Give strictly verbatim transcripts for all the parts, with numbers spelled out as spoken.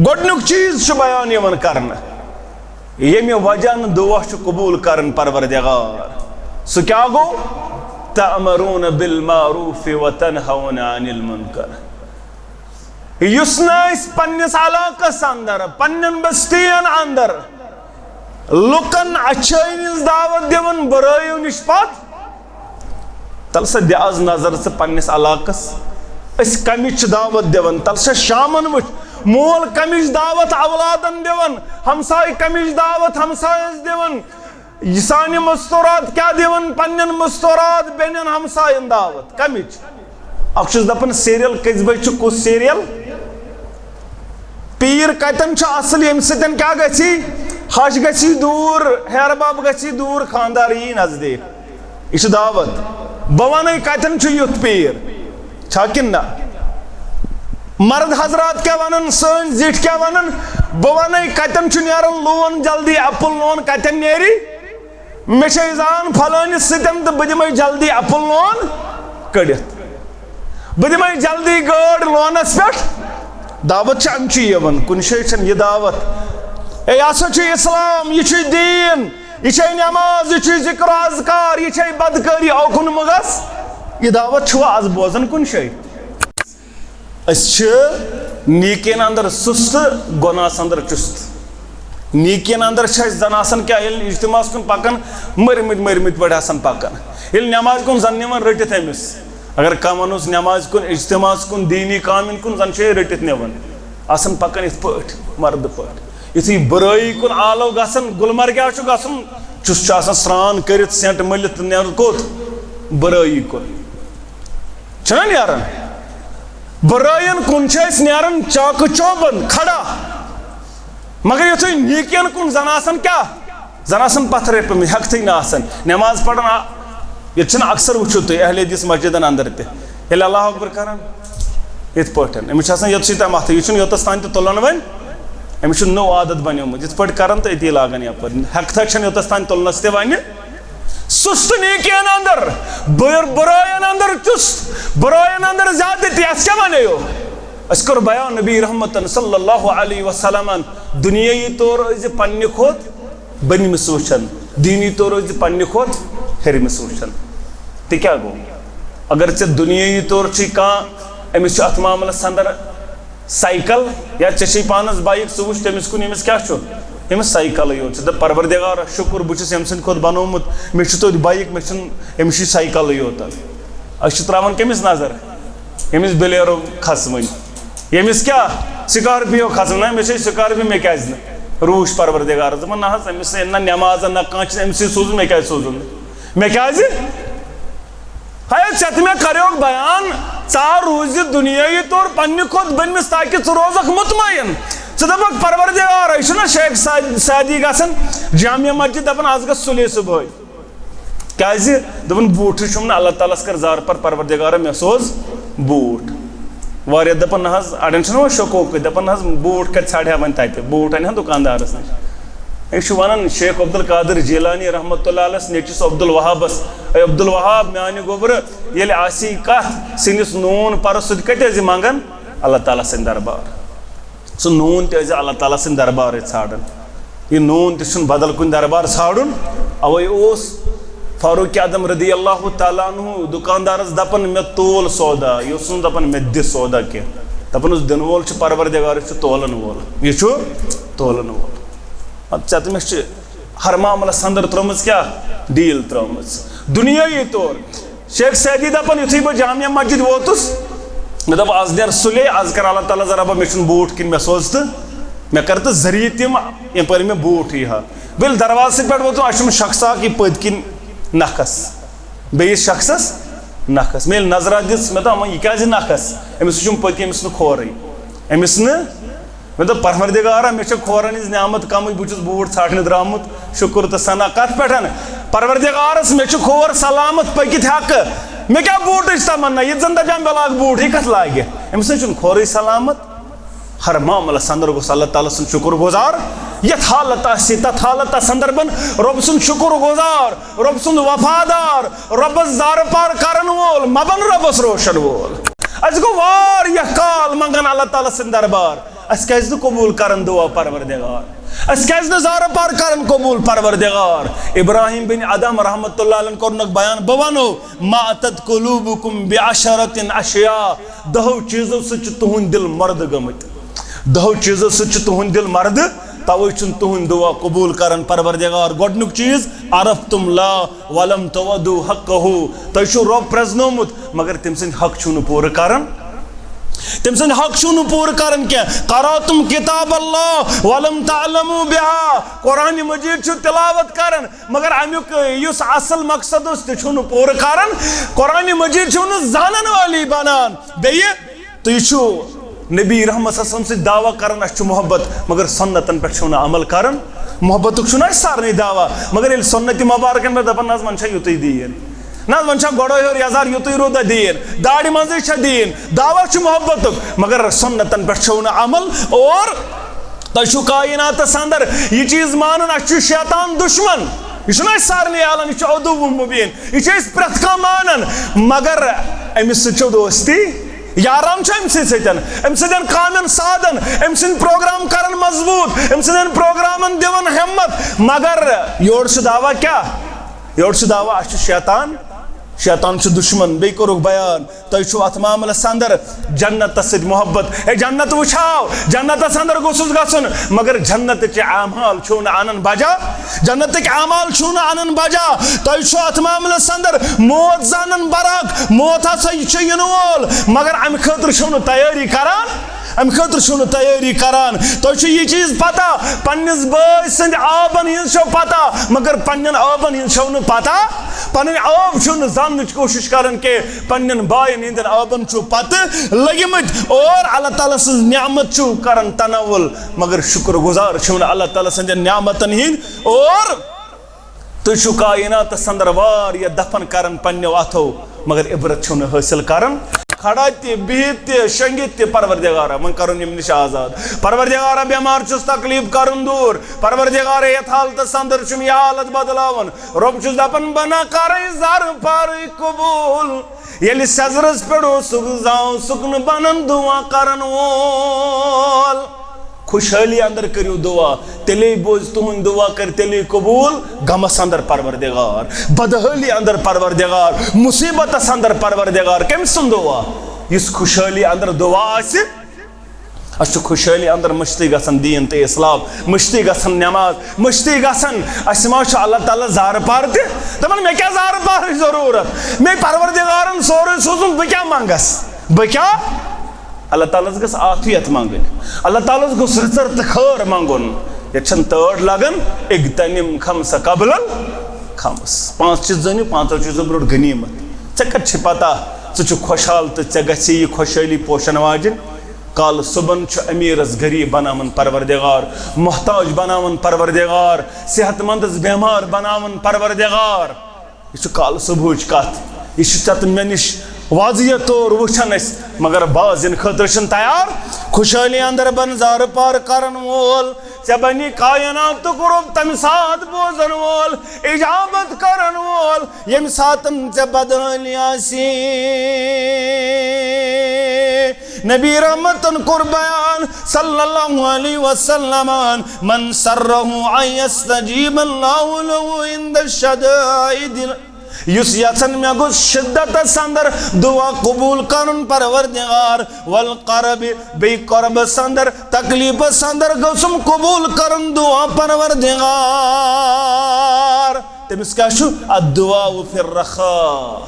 گۄڈٕنیُک چیٖز چھُ بیان یِوان کرنہٕ، ییٚمہِ وجہ نہٕ دُعا چھُ قبوٗل کران پروردگار۔ سُہ کیٛاہ گوٚو؟ تأمرون بالمعروف وتنهون عن المنکر۔ یُس نہٕ أسۍ پننِس علاقس اندر، پننٮ۪ن بستین اندر لُکن اچھٲے ہٕنٛز دعوت دِوان، بُرٲیو نِش پتھ۔ تَلہٕ سا دِ از نظر ژٕ پننِس علاقس، أسۍ کمِچ چھِ دعوت دِوان؟ تَلہٕ سا شامن وٕچھ، مول کمِچ دعوت اولادن دِوان، ہمسایہِ کمِچ دعوت ہمسایس دِوان، یہِ سانہِ مستورات کیٛاہ دِوان پننٮ۪ن مستورات بیٚنٮ۪ن ہمساین دعوت کمِچ؟ اکھ چھُس دپان سیریل کٔژِ بجہِ چھُ، کُس سیریل؟ پیٖر کتٮ۪ن چھُ اصل، ییٚمہِ سۭتۍ کیٛاہ گژھِ؟ ہش گژھِ دوٗر، ہیرٕ بب گژھِ دوٗر، خانٛدار یی نزدیٖک۔ یہِ چھُ دعوت۔ بہٕ ونے کتٮ۪ن چھُ یُتھ پیٖر، چھا کِنہٕ نہ؟ مرد حضرات کیٛاہ ونان، سٲنۍ زِٹھۍ کیٛاہ ونان؟ بہٕ ونے کتٮ۪ن چھُ نیران لون جلدی، اپُل لون کتٮ۪ن نیرِ؟ مےٚ چھے زان فلٲنِس سۭتۍ تہٕ بہٕ دِمے جلدی اپُل لون کٔڑِتھ۔ بہٕ دِمے جلدی گٲڑ لونس پٮ۪ٹھ۔ دعوت چھِ امچی یِوان، کُنہِ جایہِ چھَنہٕ یہِ دعوت۔ اے، یہِ ہسا چھُ اسلام، یہِ چھُ دیٖن، یہِ چھے نماز، یہِ چھُ ذکر و اذکار، یہِ چھے بدکٲری، اوکُن مہٕ گژھ۔ یہِ دعوت چھُوا از بوزان کُنہِ جایہِ؟ أسۍ چھِ نیکین اندر سُست، گۄناہس اندر چُست۔ نیکین اندر چھِ أسۍ زن آسان کیٛاہ، ییٚلہِ اجتماعس کُن پکان، مٔرمٕتۍ مٔرمٕتۍ پٲٹھۍ آسان پکان۔ ییٚلہِ نمازِ کُن زن نِوان رٔٹِتھ أمِس، اگر کانٛہہ ونوس نمازِ کُن، اجتماعس کُن، دیٖنی کامٮ۪ن کُن، زن چھِ یہِ رٔٹِتھ نِوان، آسان پکان یِتھ پٲٹھۍ، مردٕ پٲٹھۍ۔ یُتھُے بُرٲیی کُن آلو گژھان، گُلمرگہِ چھُ گژھُن، چُس چھُ آسان سرٛان کٔرِتھ، سٮ۪نٛٹ مٔلِتھ تہٕ نیرُن کوٚت؟ بُرٲیی کُن۔ چھُنہ نیران؟ بُرٲیَن کُن چھِ أسۍ نیران چاکہٕ چوبَن کھڑا۔ مگر یُتھُے نیکیَن کُن زَن آسان کیٛاہ؟ زَن آسان پَتھرَے پیٚمٕتۍ، ہٮ۪کتھٕے نہٕ آسان۔ نٮ۪ماز پَران آ-، ییٚتہِ چھِنہٕ اکثر وٕچھِو تُہۍ اہل حدیث مسجدَن اندر تہِ۔ ییٚلہِ اللہ اکبر کران، یِتھ پٲٹھۍ۔ أمِس چھِ آسان یوٚتسٕے تام اَتھٕ، یہِ چھُنہٕ یوٚتَس تام تہِ تُلان وۄنۍ۔ أمِس چھُ نوٚو عادت بنیومُت، یِتھ پٲٹھۍ کران تہٕ أتی لاگان یَپٲرۍ۔ ہٮ۪کتھا چھَنہٕ یوٚتَس تام تُلنَس تہِ وۄنۍ۔ سُست نیکین اندر، بُر-، بُرٲیَن اندر چُست، بُرٲیَن اندر زیادتی، اَتھ کیٛاہ وَنیو؟ اَسہِ کوٚر بیان نبی رحمتن صلی اللہ علیہ وسلمن دُنیٲیی طور ٲسۍ زِ پننہِ کھۄتہٕ بٔنمِس وٕچھان، دیٖنی طور ٲسۍ زِ پننہِ کھۄتہٕ ہیٚرمِس وٕچھان۔ تہِ کیٛاہ گوٚو؟ اگر ژےٚ دُنیٲیی طور چھُے کانٛہہ، أمِس چھُ اَتھ معاملَس اندر سایکل، یا ژےٚ چھے پانس بایک، ژٕ وٕچھ تٔمِس کُن، ییٚمِس کیٛاہ چھُ؟ ییٚمِس سایکلٕے یوت چھُ۔ دَپ، پروردگارا، شُکُر، بہٕ چھُس ییٚمہِ سٕنٛدِ کھۄتہٕ بنومُت، مےٚ چھُ توتہِ بایک، مےٚ چھُنہٕ، أمِس چھُ سایکلٕے یوت۔ أسۍ چھِ تراوان کٔمِس نظر؟ ییٚمِس بلیرو کھسوٕنۍ، ییٚمِس کیٛاہ؟ سکارپیو کھسوٕنۍ۔ نہ، مےٚ چھے سکارپیو، مےٚ کیٛازِ نہٕ؟ روٗش پروردگارس، دَپان، نہ حظ، أمِس ہے نہ نٮ۪ماز، نہ کانٛہہ چیٖز، أمِسٕے سوٗزُن، مےٚ کیٛازِ سوٗزُن نہٕ؟ مےٚ کیٛازِ؟ ہے، ژےٚ تہٕ مےٚ کریوکھ بیان، ژٕ آو روٗزِتھ دُنیٲیی طور پننہِ کھۄتہٕ بٔنمِس تاکہِ ژٕ روزکھ مطمئن۔ ژٕ دپکھ، پروردگار، یہِ چھُنہ شیخ سعد-، سعدی گژھان جامع مسجد، دپان، از گژھ سُلے صبحٲے۔ کیٛازِ؟ دپان، بوٗٹھٕے چھُم نہٕ، اللہ تعالیٰ ہس کر زارٕ پر، پروردگارا، مےٚ سوز بوٗٹھ۔ واریاہ دپان، نہ حظ، اڑٮ۪ن چھُنہ وۄنۍ شوقوقٕے، دپان، نہ حظ، بوٗٹھ کتہِ ژھانڈٕ ہا وۄنۍ تتہِ؟ بوٗٹھ انہِ ہا دُکاندارس نِش۔ أسۍ چھِ ونان شیخ عبدالقادر جیلانی رحمتہ اللہ علیہس نیٚچوِس عبدالوہابس، اے عبدالوہاب، میانہِ گوٚبرٕ، ییٚلہِ آسی کتھ، سِنِس نوٗن پرٕ، سُہ تہِ کتہِ ٲسۍ زِ منگان؟ اللہ تعالیٰ سٕنٛدِ دربار۔ سُہ نوٗن تہِ ٲسۍ زِ اللہ تعالیٰ سٕنٛدِ دربارٕے ژھانڈان۔ یہِ نوٗن تہِ چھُنہٕ بدل کُنہِ دربار ژھانڈُن۔ اوے اوس فاروق اعظم رضی اللہ تعالیٰ عنہ دُکاندارس دپان، مےٚ تول سودا، یہِ اوس نہٕ دپان مےٚ دِ سودا کینٛہہ۔ دپان اوس، دِنہٕ وول چھُ پروردگار، یہِ چھُ تولن وول، یہِ چھُ تولن وول۔ پتہٕ ژےٚ تہٕ مےٚ چھِ ہر معاملس اندر ترٲومٕژ کیٛاہ؟ ڈیٖل ترٲومٕژ۔ دُنیٲیی طور شیخ سعدی دپان، یُتھُے بہٕ جامع مسجد ووتُس، مےٚ دوٚپ، از نیر سُلے، از کر اللہ تعالیٰ ذرا بہٕ، مےٚ چھُنہٕ بوٗٹھ کِنہٕ مےٚ سوز تہٕ مےٚ کر تہٕ ذٔریعہٕ تِم، یپٲرۍ مےٚ بوٗٹھ یی ہا۔ بہٕ ییٚلہِ دروازٕ سۭتۍ پٮ۪ٹھ ووتُس، اَسہِ چھُم شخص اکھ یہِ پٔتۍ کِنۍ نکھس، بیٚیِس شخصس نکھس۔ مےٚ ییٚلہِ نظرا دِژ، مےٚ دوٚپ، اما یہِ کیٛازِ نکھس؟ أمِس چھُم پٔتۍ کِنۍ، أمِس نہٕ کھورٕے، أمِس نہٕ مےٚ دوٚپ، پروردگارا، مےٚ چھےٚ کھورن ہٕنٛز نعمت کمٕے، بہٕ چھُس بوٗٹھ ژھانڈنہِ درٛامُت، شُکُر تہٕ ثنا۔ کتھ پٮ۪ٹھ؟ پروردگارس، مےٚ چھُ کھور سلامت، پٔکِتھ ہٮ۪کہٕ۔ مےٚ کیٛاہ بوٗٹٕچ تمنا، یہِ تہِ زن دپہِ ہا، مےٚ لاگ بوٗٹھ، یہِ کتھ لاگہِ؟ أمِس نَے چھُنہٕ کھورٕے سلامت۔ ہر معاملس اندر گوٚژھ اللہ تعالیٰ سُنٛد شُکر گُزار۔ یتھ حالت آسہِ، تتھ حالتس اندر بن رۄب سُنٛد شُکر گُزار، رۄب سُنٛد وفادار، رۄبس زارٕ پار کرن وول، مہ بن رۄبس روشن وول۔ اسہِ گوٚو واریاہ کال منگان اللہ تعالیٰ سُنٛد دربار۔ اسہِ کیازِ نہٕ قبول کران دعا پروردگار؟ اسہِ کیازِ نہٕ زارٕ پار کران قبول پروردگار؟ ابراہیم بن ادم رحمت اللہ علیہ کوٚرنکھ بیان، بہٕ ونو، ما اتت قلوبکم بعشرۃ اشیاء، دہو چیزو سۭتۍ چھِ تُہنٛدۍ دل مردٕ گٔمٕتۍ۔ دہو چیزو سۭتۍ چھِ تُہنٛدۍ دل مردٕ، توے چھُنہٕ تُہنٛد دعا قبول کران پروردگار۔ گۄڈنیُک چیز، عرفتم اللہ ولم تؤدوا حقہ، تۄہہِ چھُو رۄب پرزنومُت مگر تٔمۍ سٕنٛدۍ حق چھُو نہٕ پوٗرٕ کران۔ تٔمۍ سٕنٛدۍ حق چھُو نہٕ پوٗرٕ کران کینٛہہ۔ قرأتم کتاب اللہ ولم تعملوا بها، قرآن مجید چھُو تلاوت کران مگر امیُک یُس اصل مقصد اوس تہِ چھُو نہٕ پوٗرٕ کران۔ قرآن مجید چھُو نہٕ زانن وٲلی بنان۔ بیٚیہِ تُہۍ چھِو نبی رحمت صلی اللہ علیہ وسلم سۭتۍ دعویٰ کران، اَسہِ چھُ محبت، مگر سنتن پٮ۪ٹھ چھِو نہٕ عمل کران۔ محبتُک چھُنہٕ اَسہِ سارنٕے دعویٰ، مگر ییٚلہِ سنت مبارکن پٮ۪ٹھ دَپان، نہ حظ، وۄنۍ چھا یُتُے دیٖن، نہ حظ، وۄنۍ چھا گۄڈَے ہیوٚر یَزار یُتُے روٗدا دیٖن، داڑِ منٛزٕے چھا دیٖن، دعویٰ چھُ محبتُک، مگر سنتن پٮ۪ٹھ چھِو نہٕ عمل۔ اور تۄہہِ چھُو کائناتس اندر یہِ چیٖز مانان، اَسہِ چھُ شیطان دُشمن، یہِ چھُنہٕ اَسہِ سارنٕے عالم، یہِ چھُ عدو مبین، یہِ چھِ أسۍ پرٛٮ۪تھ کانٛہہ مانان، مگر أمِس سۭتۍ چھو دوستی؟ یاران چھُ أمۍ سٕنٛدۍ سۭتۍ، أمۍ سٕنٛدٮ۪ن کامٮ۪ن سادن، أمۍ سٕنٛدۍ پروگرام کرن مضبوٗط، أمۍ سٕنٛدٮ۪ن پروگرامن دِوان ہمت، مگر یورٕ چھُ دعویٰ کیٛاہ؟ یورٕ چھُ دعویٰ اَسہِ چھُ شیطان، شیطان چھُ دُشمن۔ بیٚیہِ کوٚرُکھ بیان، تۄہہِ چھُو اتھ معاملس اندر جنتس سۭتۍ محبت۔ ہے، جنت وٕچھاو، جنتس اندر گوٚژھُس گژھُن، مگر جنتٕکۍ اعمال چھِو نہٕ انان بجا، جنتٕکۍ اعمال چھِو نہٕ انان بجا۔ تۄہہِ چھُو اتھ معاملس اندر موت زانن برحق، موت ہسا چھُ یِنہٕ وول، مگر امہِ خٲطرٕ چھِو نہٕ تیٲری کران، امہِ خٲطرٕ چھِو نہٕ تیٲری کران۔ تۄہہِ چھُو یہِ چیٖز پتہ، پننِس بٲے سٕنٛدِ عٲبن ہٕنٛز چھو پتہ، مگر پننٮ۪ن عٲبن ہٕنٛز چھو نہٕ پتہ۔ پنٕنۍ عٲب چھِو نہٕ زاننٕچ کوٗشش کران کینٛہہ، پننٮ۪ن باین ہٕنٛدٮ۪ن عٲبن چھِو پتہٕ لٔگمٕتۍ اور اللہ تعالیٰ سٕنٛز نعمت چھِو کران تناول، مگر شکر گزار چھِو نہٕ اللہ تعالیٰ سٕنٛدٮ۪ن نعمتن ہٕنٛدۍ۔ اور تُہۍ چھِو کائناتس اندر واریاہ دفن کران پننیو اتھو، مگر عبرت چھِو نہٕ حٲصِل کران۔ کھڑا تہِ، بِہِتھ تہِ، شۄنٛگِتھ تہِ، پروردگارا، وۄنۍ کرُن یِم نِش آزاد۔ پروردگارا، بٮ۪مار چھُس، تکلیف کرُن دوٗر۔ پروردگارا، یتھ حالتس اندر چھُم یہِ حالت بدلاوُن۔ رۄب چھُس دپان، بہٕ نہ کرے زارٕ پارٕے قبوٗل۔ ییٚلہِ سیزرس پٮ۪ٹھ اوسُکھ، زاوسُکھ نہٕ بنان دُعا کرن وول۔ خوشحٲلی اندر کٔرِو دُعا، تیٚلے بوزِ تُہُنٛد دُعا، کرِ تیٚلے قبوٗل۔ غمس اندر پروردگار، بدحٲلی اندر پروردگار، مصیبتس اندر پروردگار۔ کٔمۍ سُنٛد دُعا؟ یُس خوشحٲلی اندر دُعا آسہِ۔ اَسہِ چھُ خوشحٲلی اندر مٔشتٕے گژھان دیٖن تہٕ اسلام، مٔشتٕے گژھان نٮ۪ماز، مٔشتٕے گژھان اَسہِ ما چھُ اللہ تعالیٰ زارٕ پار تہِ؟ دَپان، مےٚ کیٛاہ زارٕ پارٕچ ضروٗرت؟ مےٚ پروردگارن سورُے سوٗزمُت، بہٕ کیٛاہ منٛگس؟ بہٕ کیٛاہ؟ اللہ تعالیٰ ہس گٔژھ عافیت منٛگٕنۍ۔ اللہ تعالیٰ ہس گوٚژھ رٕژر تہٕ خٲر منٛگُن۔ ییٚتہِ چھَنہٕ تٲڑ لگان، اغتنم خمس قبل الخمس۔ پانٛژھ چیٖز زٲنِو، پانٛژو چیٖزو برونٛٹھ غنیٖمت۔ ژےٚ کتہِ چھِ پتہ ژٕ چھُکھ خۄشحال تہٕ ژےٚ گژھِ یہِ خۄشحٲلی پوشن واجِنۍ؟ کالہٕ صُبحن چھُ امیٖرس غریٖب بناوان پروردگار، محتاج بناوان پروردگار، صحت مندس بٮ۪مار بناوان پروردگار۔ یہِ چھُ کالہٕ صبحٕچ کتھ۔ یہِ چھُ ژےٚ تہٕ مےٚ نِش واضح طور وٕچھان أسۍ، مگر بعض یِنہٕ خٲطرٕ چھِنہٕ تیار۔ خوشحٲلی اندر بن زارٕ پار کرن وول، ژےٚ بنی کائناتُک رۄب تمہِ ساتہٕ بوزن وول، اجابت کرن وول، ییٚمہِ ساتن ژےٚ بدحٲلی آسی۔ نبی رحمتن کوٚر بیان صلی اللہ علیہ وسلمن، من سرہ ان یستجیب اللہ لہ عند الشدائد۔ یُس یژھن مےٚ گوٚژھ شدتس اندر دعا قبول کرُن پروردگار، والقرب، بیٚیہِ قربس اندر، تکلیفس اندر گوٚژھُم قبول کرُن دعا پروردگار۔ تٔمِس کیٛاہ چھُ؟ الدعاء فی الرخاء۔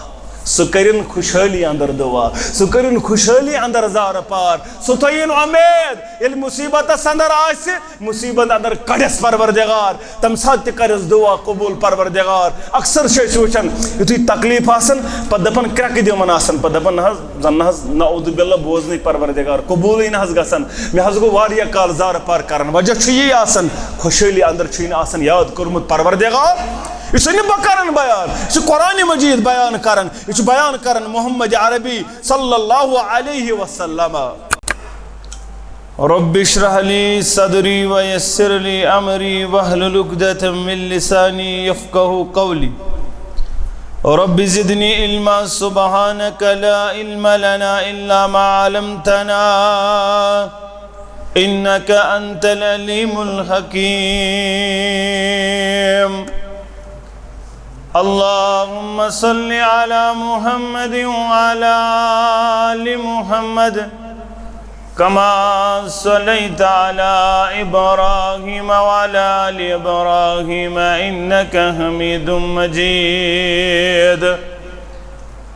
سُہ کٔرِن خوشحٲلی اندر دعا، سُہ کٔرِن خوشحٲلی اندر زارٕ پار، سُہ تھٲیِن اُمید۔ ییٚلہِ مُصیبتس اندر آسہِ، مُصیبت اندر کڑٮ۪س پروردگار، تمہِ ساتہٕ تہِ کرٮ۪س دعا قبول پروردگار۔ اکثر چھِ أسۍ وٕچھان، یُتھُے تکلیف آسان، پتہٕ دپان، کرٛٮ۪کہٕ دِوان آسان، پتہٕ دپان، نہ حظ، زن نہ حظ، نعوذ باللہ، بوزنٕے پروردگار، قبوٗلٕے نہ حظ گژھان۔ مےٚ حظ گوٚو واریاہ کال زارٕ پار کران۔ وجہ چھُ یی آسان، خوشحٲلی اندر چھُے نہٕ آسان یاد کوٚرمُت پروردگار۔ یہِ چھُ نہٕ بہٕ کران بیان، یہِ چھُ قرآن مجید بیان کران، یہِ چھُ بیان کران محمد عربی صلی اللہ علیہ وسلم۔ رب اشرح لي صدري ويسر لي أمري واحلل عقدة من لساني يفقهوا قولي۔ رب زدني علما، سبحانك لا علم لنا إلا ما علمتنا إنك أنت العليم الحكيم. اللهم صل على محمد وعلى آل محمد كما صليت على إبراهيم وعلى آل إبراهيم إنك حميد مجيد.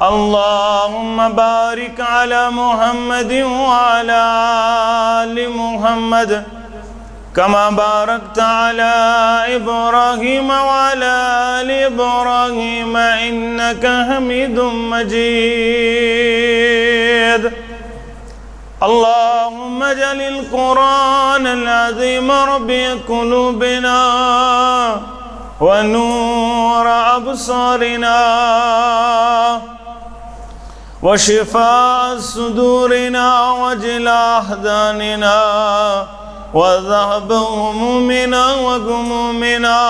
اللهم بارك على محمد وعلى آل محمد كما باركت على إبراهيم وعلى آل إبراهيم إنك حميد مجيد. اللهم اجعل القرآن العظيم ربيع قلوبنا ونور أبصارنا وشفاء صدورنا وجلاء أحزاننا وذهاب همومنا وغمومنا.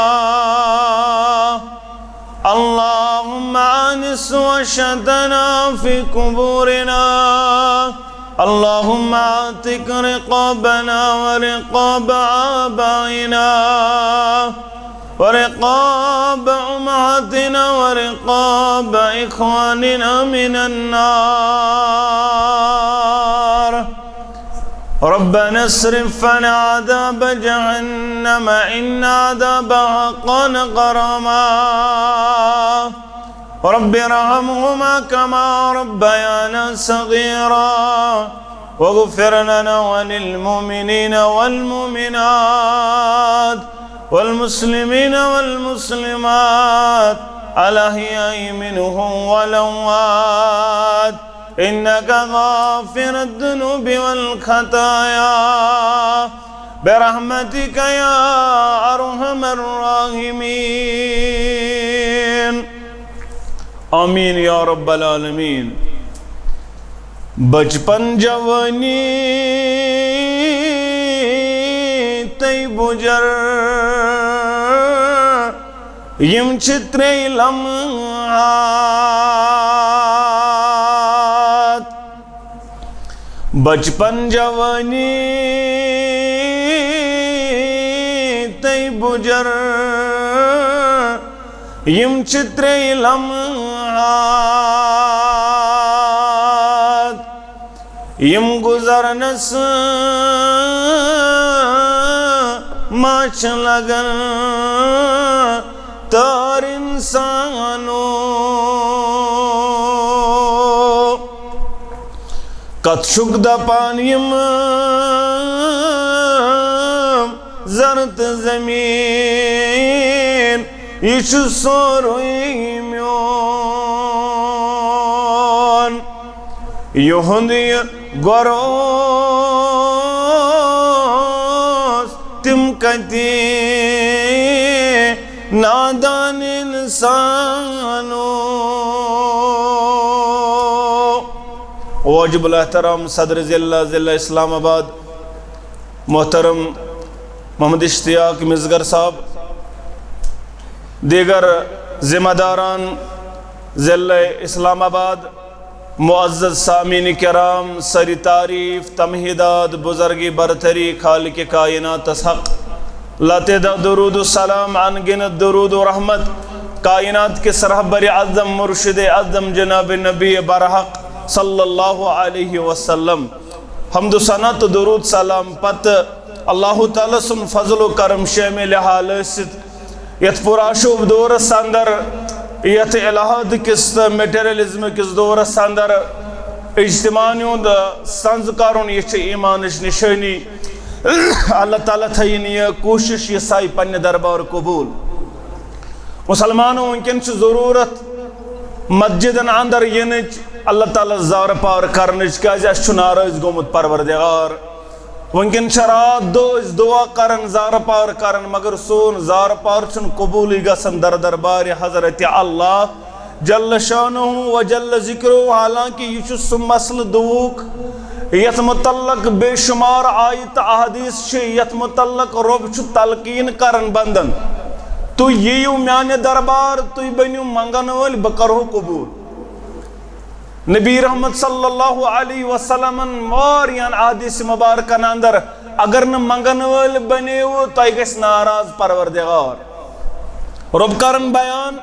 اللهم آنس وحشتنا في قبورنا. اللهم اعتق رقابنا ورقاب آبائنا ورقاب أمهاتنا ورقاب إخواننا من النار. ربنا اصرف عنا عذاب جهنم إن عذابها كان غراما. رب ارحمهما كما ربيانا صغيرا. واغفر لنا وللمؤمنين والمؤمنات والمسلمين والمسلمات الأحياء منهم والأموات إنك غافر الذنوب والخطايا برحمتك يا أرحم الراحمين. آمين يا رب العالمين. بچپن، جوانی تہٕ بُجر، یِم چھِ ترٛے لمحات۔ بچپن، جوانی تہٕ بُجر، یِم چھِ ترٛے لمحات، یِم گُزرنس ما چھِ لگان تار انسانو۔ کتھ چھُکھ دپان یِم زر تہٕ زمین، یہِ چھُ سورُے میون۔ یِہُنٛد یہِ گۄر اوس، تِم کتہِ نادان انسانو۔ واجب الاحترام صدر ضلع، ضلع اسلام آباد، محترم محمد اشتیاق مزگر صاحب، دیگر ذمہ داران ضلع اسلام آباد، معزز سامعین کرام، سر تعریف، تمہیدات، بزرگ برتری، خالق کائناتس حق لاتعداد درود و سلام، ان گنت درود و رحمت کائنات کے رہبر اعظم، مرشد اعظم جناب نبی برحق صلی اللہ علیہ وسلم۔ حمد و ثنا تہٕ درود سلام پتہٕ اللہ تعالیٰ سُنٛد فضل و کرم شٲمِل حال ٲسِتھ، یتھ پُرآشوب دورس اندر، یتھ الحاد کِس تہٕ مٹیریلزم کِس دورس اندر اجتماعن ہُنٛد سنز کرُن، یہِ چھِ ایمانٕچ نشٲنی۔ اللہ تعالیٰ تھٲیِن یہِ کوٗشش، یہِ سایہِ پننہِ دربار قبول۔ مسلمانو، وٕنکیٚن چھِ ضروٗرت مسجدن اندر یِنٕچ، اللہ تعالیٰ زارٕ پار کرنٕچ، کیازِ اَسہِ چھُ ناراض گوٚمُت پروردگار۔ وٕنکیٚن چھِ راتھ دۄہ أسۍ دُعا کران، زارٕ پار کران، مگر سون زارٕ پار چھُنہٕ قبوٗلٕے گژھان در دربارِ حضرت اللہ جل شانہ و جل ذکرہ۔ حالانکہ یہِ چھُ سُہ مسلہٕ دُعوُک یتھ متعلق بے شمار آیتہٕ احادیث چھِ، یتھ متعلق رۄب چھُ تلقین کران بندن، تُہۍ یِیِو میانہِ دربار، تُہۍ بٔنِو منگن وٲلۍ، بہٕ کرہو قبوٗل۔ نبی رحمت صلی اللہ علیہ وسلمن واریاہن احادیث مبارکن اندر اگر نہٕ منگن وٲلۍ بنیوٕ، تۄہہِ گژھِ ناراض پروردگار۔ رۄب کرن بیان،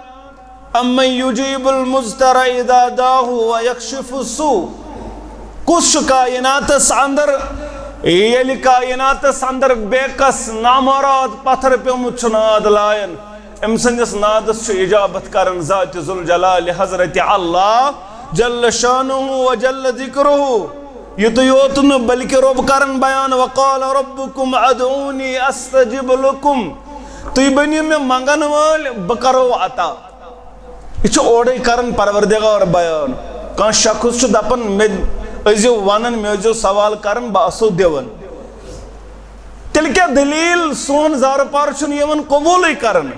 امن یجیب المضطر اذا دعاه ویکشف السوء۔ کُس چھُ کائناتس اندر، ییٚلہِ کائناتس اندر بے کس نامراد پتھر پیومُت چھُ ناد لایان، أمۍ سٕنٛدِس نادس چھُ اجابت کران ذات ذوالجلال حضرت اللہ جل شانہ و جل ذکرہ۔ یُتُے یوت نہٕ، بلکہ رۄب کرن بیان، وقال ربکم ادعونی استجب لکم۔ تُہۍ بٔنِو مےٚ منگن وٲلۍ، بہٕ کرو عطا۔ یہِ چھُ اورَے کران پروردگار بیان۔ کانٛہہ شخص چھُ دپان، مےٚ ٲسۍزیو ونان، مےٚ ٲسۍزیو سوال کران، بہٕ آسو دِوان۔ تیٚلہِ کیٛاہ دٔلیٖل؟ سون زارٕ پار چھُنہٕ یِوان قبوٗلٕے کرنہٕ۔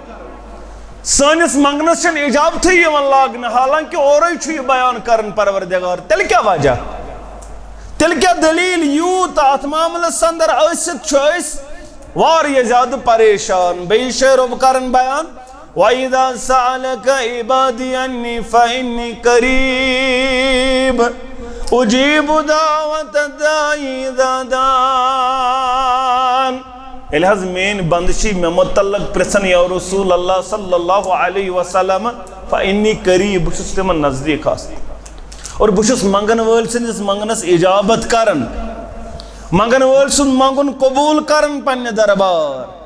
سٲنِس منٛگنَس چھَنہٕ اجابتھٕے یِوان لاگنہٕ، حالانکہ اورَے چھُ یہِ بیان کران پروردگار۔ تیٚلہِ کیٛاہ وجہ؟ تیٚلہِ کیٛاہ دٔلیٖل؟ یوٗت اَتھ معاملَس اندر ٲسِتھ چھُ أسۍ واریاہ زیادٕ پریشان۔ بیٚیہِ چھُ رۄب کران بیان، وَإِذَا سَأَلَكَ عِبَادِي عَنِّي فَإِنِّي قَرِيبٌ أُجِيبُ دَعْوَةَ الدَّاعِ إِذَا دَعَانِ۔ ییٚلہِ حظ میٲنۍ بندٕ چھِ مےٚ متعلق پرژھان، یا رسول اللہ صلی اللہ علیہ وسلم، فإنی قریب، بہٕ چھُس تِمن نزدیٖک آسان اور بہٕ چھُس منگن وٲلۍ سٕنٛدِس منگنس اجابت کران، منگن وٲلۍ سُنٛد منگُن قبول کران پننہِ دربار۔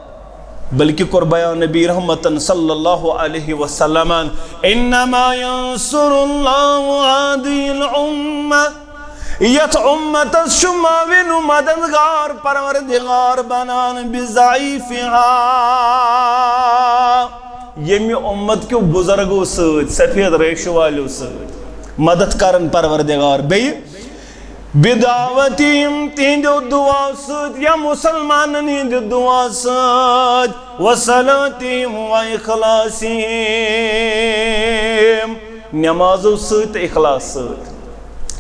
بلکہ کوٚر بیان نبی رحمتن صلی اللہ علیہ وسلمن، انما ینصر اللہ هذه الامة، یتھ امتس چھُ معاون و مددگار پروردگار بنان، بضعیفها، ییٚمہِ امت کیو بزرگو سۭتۍ، سفید ریشہٕ والیو سۭتۍ مدد کران پروردگار، بیٚیہِ بدعوتہم، تہندیو دعا سۭتۍ یا مسلمانن ہندِ دعا سۭتۍ، وصلاتہم و اخلاصہم، نمازو سۭتۍ تہٕ اخلاص سۭتۍ۔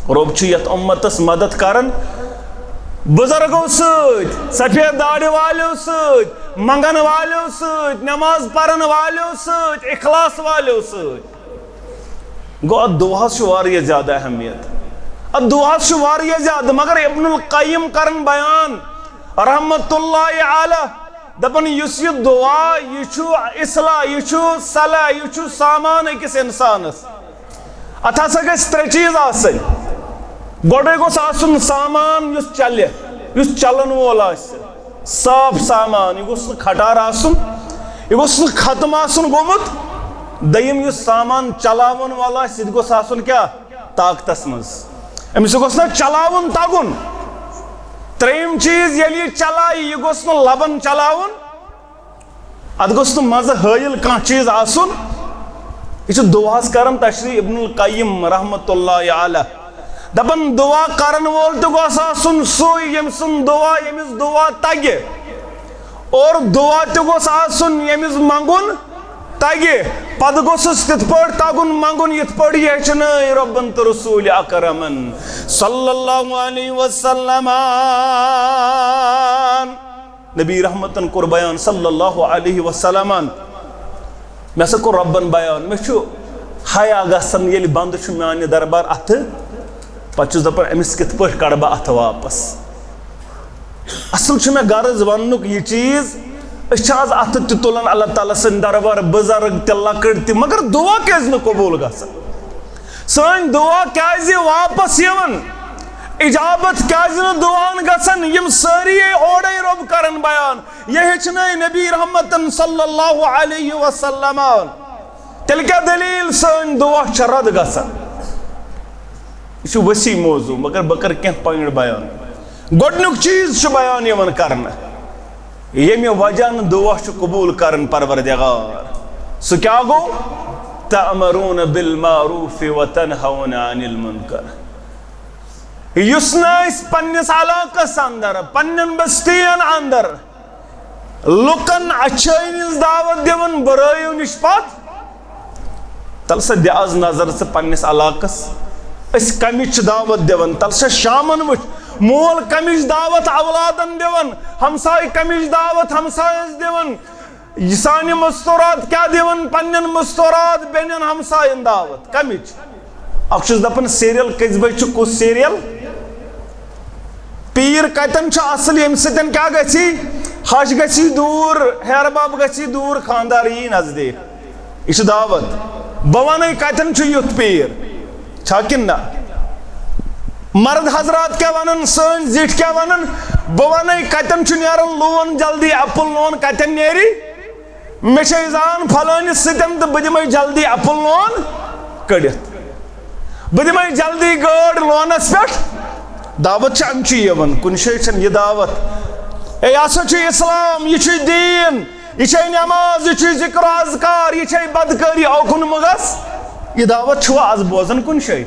رۄب چھُ یتھ امتس مدد کران بزرگو سۭتۍ، سفید داڑِ والیو سۭتۍ، منگن والیو سۭتۍ، نماز پرن والیو سۭتۍ، اخلاص والیو سۭتۍ۔ گوٚو، اتھ دعاہس چھُ واریاہ زیادٕ اہمیت۔ اتھ دعاہس چھُ واریاہ زیادٕ، مگر ابن القیم کرن بیان رحمت اللہ علیہ، دپان، یُس یہِ دعا، یہِ چھُ اصلاح، یہِ چھُ صلاح، یہِ چھُ سامان أکِس انسانس۔ اتھ ہسا گژھِ ترٛےٚ چیٖز آسٕنۍ۔ گۄڈے گوٚژھ آسُن سامان یُس چلہِ، یُس چلن وول آسہِ۔ صاف سامان، یہِ گوٚژھ نہٕ کھٹار آسُن، یہِ گوٚژھ نہٕ ختم آسُن گوٚمُت۔ دوٚیِم، یُس سامان چلاوَن وول آسہِ، سُہ تہِ گوٚژھ آسُن کیٛاہ؟ طاقتَس منٛز۔ أمِس گوٚژھ نہ چلاوُن تَگُن۔ ترٛیٚیِم چیٖز، ییٚلہِ یہِ چلایہِ، یہِ گوٚژھ نہٕ لَبَن چلاوُن، اَتھ گوٚژھ نہٕ منٛزٕ حٲیِل کانٛہہ چیٖز آسُن۔ یہِ چھُ دُعاہَس کران تشریح ابن القیم رحمتہ اللہ علیہ۔ دپان، دعا کرن وول تہِ گوٚژھ آسُن سُے، ییٚمۍ سُنٛد دعا، ییٚمِس دعا تگہِ۔ اور دعا تہِ گوٚژھ آسُن، ییٚمِس منٛگُن تگہِ۔ پتہٕ گوٚژھُس تِتھ پٲٹھۍ تگُن منٛگُن، یِتھ پٲٹھۍ یہِ ہیٚچھنٲے رۄبن تہٕ رسوٗلِ اکرمن صلی اللہ علیہ وسلم۔ نبی رحمتن کوٚر بیان صلی اللہ علیہ وسلمن۔ مےٚ ہسا کوٚر رۄبن بیان، مےٚ چھُ حیا گژھان، ییٚلہِ بندٕ چھُ میانہِ دربار اَتھٕ، پتہٕ چھُس دپان، أمِس کِتھ پٲٹھۍ کڑٕ بہٕ اَتھٕ واپس؟ اصل چھُ مےٚ غرض وننُک یہِ چیٖز، أسۍ چھِ آز اَتھٕ تہِ تُلان اللہ تعالیٰ سٕنٛدِ دربار، بُزرگ تہِ لۄکٕٹۍ تہِ، مگر دُعا کیازِ نہٕ قبوٗل گژھان؟ سٲنۍ دُعا کیازِ واپس یِوان؟ اجابت کیازِ نہٕ دُعاہن گژھان؟ یِم سٲری اورے رۄب کران بیان، یہِ ہیٚچھنٲے نبی رحمتن صلی اللہ علیہ وسلم۔ تیٚلہِ کیٛاہ دٔلیٖل؟ سٲنۍ دُعا چھِ رد گژھان۔ یہِ چھُ ؤسیع موضوع، مگر بہٕ کرٕ کینٛہہ point بیان۔ گۄڈٕنیُک چیٖز چھُ بیان یِوان کرنہٕ، ییٚمہِ وجہ نہٕ دُعا چھُ قبوٗل کران پروردگار۔ سُہ کیٛاہ گوٚو؟ تأمرون بالمعروف وتنهون عن المنکر۔ یُس نہٕ أسۍ پننِس علاقس اندر، پننٮ۪ن بستین اندر لُکن اچھٲے ہٕنٛز دعوت دِوان، بُرٲیو نِش پتھ۔ تَلہٕ سا دِ از نظر ژٕ پننِس علاقس، أسۍ کمِچ چھِ دعوت دِوان۔ تَلہٕ سا شامن وٕچھ، مول کمِچ دعوت اولادن دِوان، ہمسایہِ کمِچ دعوت ہمسایس دِوان، یہِ سانہِ مستورات کیٛاہ دِوان پننٮ۪ن مستورات بیٚنٮ۪ن ہمساین دعوت کمِچ؟ اکھ چھُس دپان serial کٔژِ بجہِ چھُ، کُس serial؟ پیٖر کتٮ۪ن چھُ اصل، ییٚمہِ سۭتۍ کیٛاہ گژھی؟ ہش گژھی دوٗر، ہیرٕ بب گژھی دوٗر، خانٛدار یی نزدیٖک۔ یہِ چھِ دعوت۔ بہٕ وَنَے کتٮ۪ن چھُ یُتھ پیٖر، چھا کِنہٕ نہ؟ مرد حضرات کیٛاہ وَنَن، سٲنۍ زِٹھۍ کیٛاہ وَنَن؟ بہٕ وَنَے کتٮ۪ن چھُ نیران لون جلدی، اَپُل لون کتٮ۪ن نیرِ؟ مےٚ چھے زان فلٲنِس سۭتۍ تہٕ بہٕ دِمَے جلدی اَپُل لون کٔڑِتھ۔ بہٕ دِمَے جلدی گٲڑ لونَس پٮ۪ٹھ۔ دعوت چھِ اَمہِ چی یِوان، کُنہِ جایہِ چھَنہٕ یہِ دعوت۔ اے، یہِ ہسا چھُ اسلام، یہِ چھُ دیٖن، یہِ چھے نماز، یہِ چھُ ذکر و اذکار، یہِ چھے بدکٲری، اوکُن مہٕ گژھ۔ یہِ دعوت چھُوا از بوزان کُنہِ جایہِ؟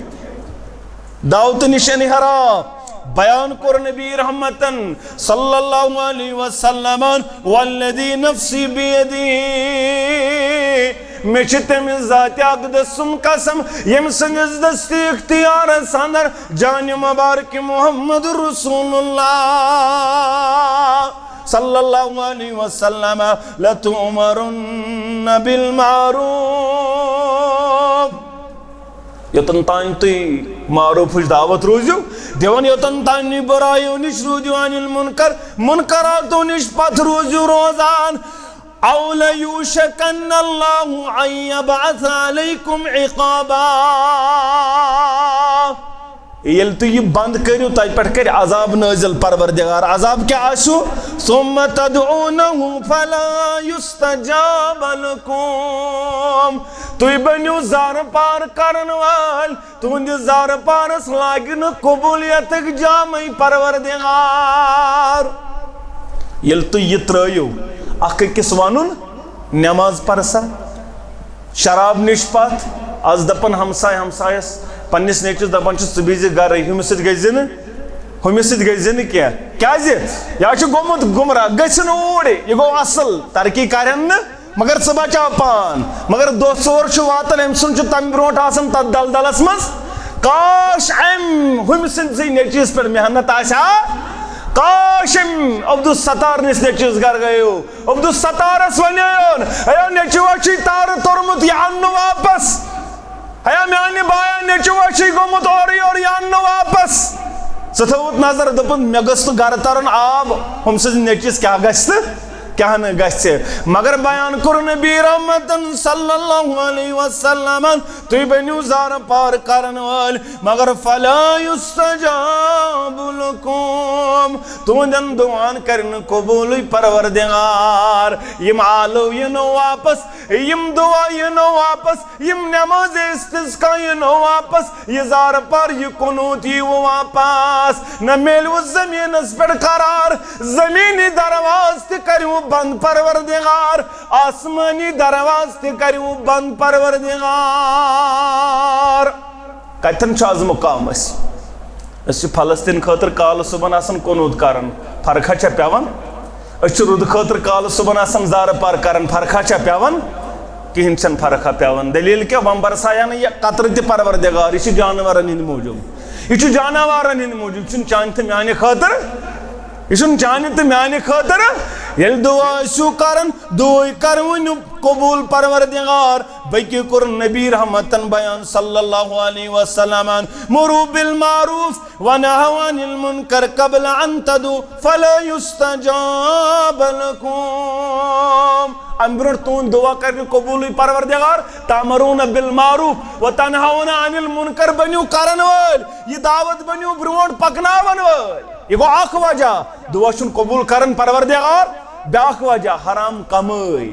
دعوت نِش انحراف۔ بیان کوٚر نبی رحمتن صلی اللہ علیہ وسلمن، والذی نفسی بیدی، مےٚ چھِ تٔمِس ذاتِ اقدس سُنٛد قسم، ییٚمہِ سٕنٛدِس دستی اختیارس اندر جانِ مبارک محمد رسول اللہ صلی اللہ علیہ وسلم، لتؤمرن بالمعروف۔ یوتن تام تُہۍ معروفٕچ دعوت روٗزِو دِوان، یوتن تام نہٕ بُرایو نِش روٗزِو عن المنکر، منکراتو نِش پتھ روٗزِو روزان۔ او لیوشکن اللہ ان یبعث علیکم عقابا۔ ییٚلہِ تُہۍ یہِ بند کٔرِو، تۄہہِ پٮ۪ٹھ کرِ عذاب نٲزِل پروردگار۔ عذاب کیٛاہ آسِوٕ؟ ثم تدعونہ فلا یستجاب لکم۔ تُہۍ بٔنِو زارٕ پار کرن وٲلۍ، تُہنٛدِ زارٕ پارس لاگہِ نہٕ قبولیتٕکۍ جامٕے پروردگار۔ ییٚلہِ تُہۍ یہِ ترٲیِو، اکھ أکِس ونُن، نماز پرسا، شراب نِش پتھ، از دپان ہمساے ہمسایس، پننِس نیٚچوِس دپان چھُس، "ژٕ بِہزِ گرے، ہُمِس سۭتۍ گژھِ زِ نہٕ، ہُمِس سۭتۍ گژھِ زِ نہٕ کینٛہہ۔" کیازِ؟ یا چھُ گوٚمُت گمراہ، گژھِ نہٕ اوٗرۍ، یہِ گوٚو اصل، ترقی کرن نہٕ، مگر ژٕ بچاو پان۔ مگر دۄہ ژور چھُ واتان، أمۍ سُنٛد چھُ تمہِ برونٛٹھ آسان تتھ دلدلس منٛز۔ کاش أمۍ ہُمہِ سٕنٛدسٕے نیٚچوِس پٮ۪ٹھ محنت آسہِ ہا۔ کاش أمۍ عبدالستار نِس نیٚچوِس گرٕ گٔیو۔ عبدالستارس ونیون، "اے نیٚچوٗ، چھُے تارٕ توٚرمُت، یہِ اَن نہٕ واپس۔ ہے میانہِ بایا، نیٚچوٗ چھُے گوٚمُت اورٕ یورٕ، یہِ اَن نہٕ واپس۔" ژٕ تھٲوُتھ نظر، دوٚپُن، "مےٚ گٔژھ نہٕ گرٕ ترُن آب، ہُم سٕنٛز نیٚچوِس کیٛاہ گژھِ تہٕ کیٛاہ نہٕ گژھِ۔" مگر بیان کوٚر نبی رحمتن صلی اللہ علیہ وسلمن، "تُہۍ بٔنِو زارٕ پار کرن وٲلۍ، مگر فلا یستجاب لکم، تُہنٛدٮ۪ن دُعان کرِ نہٕ قبوٗلٕے پروردگار۔ یِم آلو یِنو واپس، یِم دُعا یِنو واپس، یِم نماز استسقا یِنو واپس، یہِ زارٕ پار، یہِ قنوت یِیو واپس۔ نہ میلوٕ زٔمیٖنس پٮ۪ٹھ قرار، زٔمیٖنی درواز تہِ کریوٕ بنٛد پروردگار، آسمٲنی درواز تہِ کریوٕ بنٛد پروردگار۔" کتٮ۪ن چھُ از مقام اَسہِ؟ أسۍ چھِ فلسطین خٲطرٕ کالہٕ صُبحن آسان قنوت کران، فرقہ چھا پٮ۪وان؟ أسۍ چھِ رُدٕ خٲطرٕ کالہٕ صُبحن آسان زارٕ پار کران، فرقہ چھا پٮ۪وان؟ کِہیٖنۍ چھَنہٕ فرقہ پٮ۪وان۔ دٔلیٖل کیٛاہ؟ وۄنۍ برسایہ نہٕ یہِ قطرٕ تہِ پروردگار، یہِ چھُ جانورن ہِنٛدِ موٗجوٗب، یہِ چھُ جاناوارن ہِنٛدِ موٗجوٗب، یہِ چھُنہٕ چانہِ تہٕ میانہِ خٲطرٕ، یہِ چھُنہٕ چانہِ تہٕ میانہِ خٲطرٕ۔ ییٚلہِ دُعا ٲسِو کران، دُعاے کرٕ ؤنِو قبوٗل پروردگار۔ بلکہِ کوٚر نبی رحمتن بیان صلی اللہ علیہ وسلم، "مروا بالمعروف ونہوا عن المنکر قبل ان تدعوا فلا یستجاب لکم۔" امہِ برونٛٹھ تُہُنٛد دُعا کرِ نہٕ قبوٗلٕے پروردگار، "تأمرون بالمعروف وتنہون عن المنکر"، بٔنِو کرن وٲلۍ، یہِ دعوت بٔنِو برونٛٹھ پکناون وٲلۍ۔ یہِ گوٚو اکھ وجہ، دُعا چھُنہٕ قبوٗل کران پروردگار۔ بیٛاکھ وجہ، حرام کمٲے۔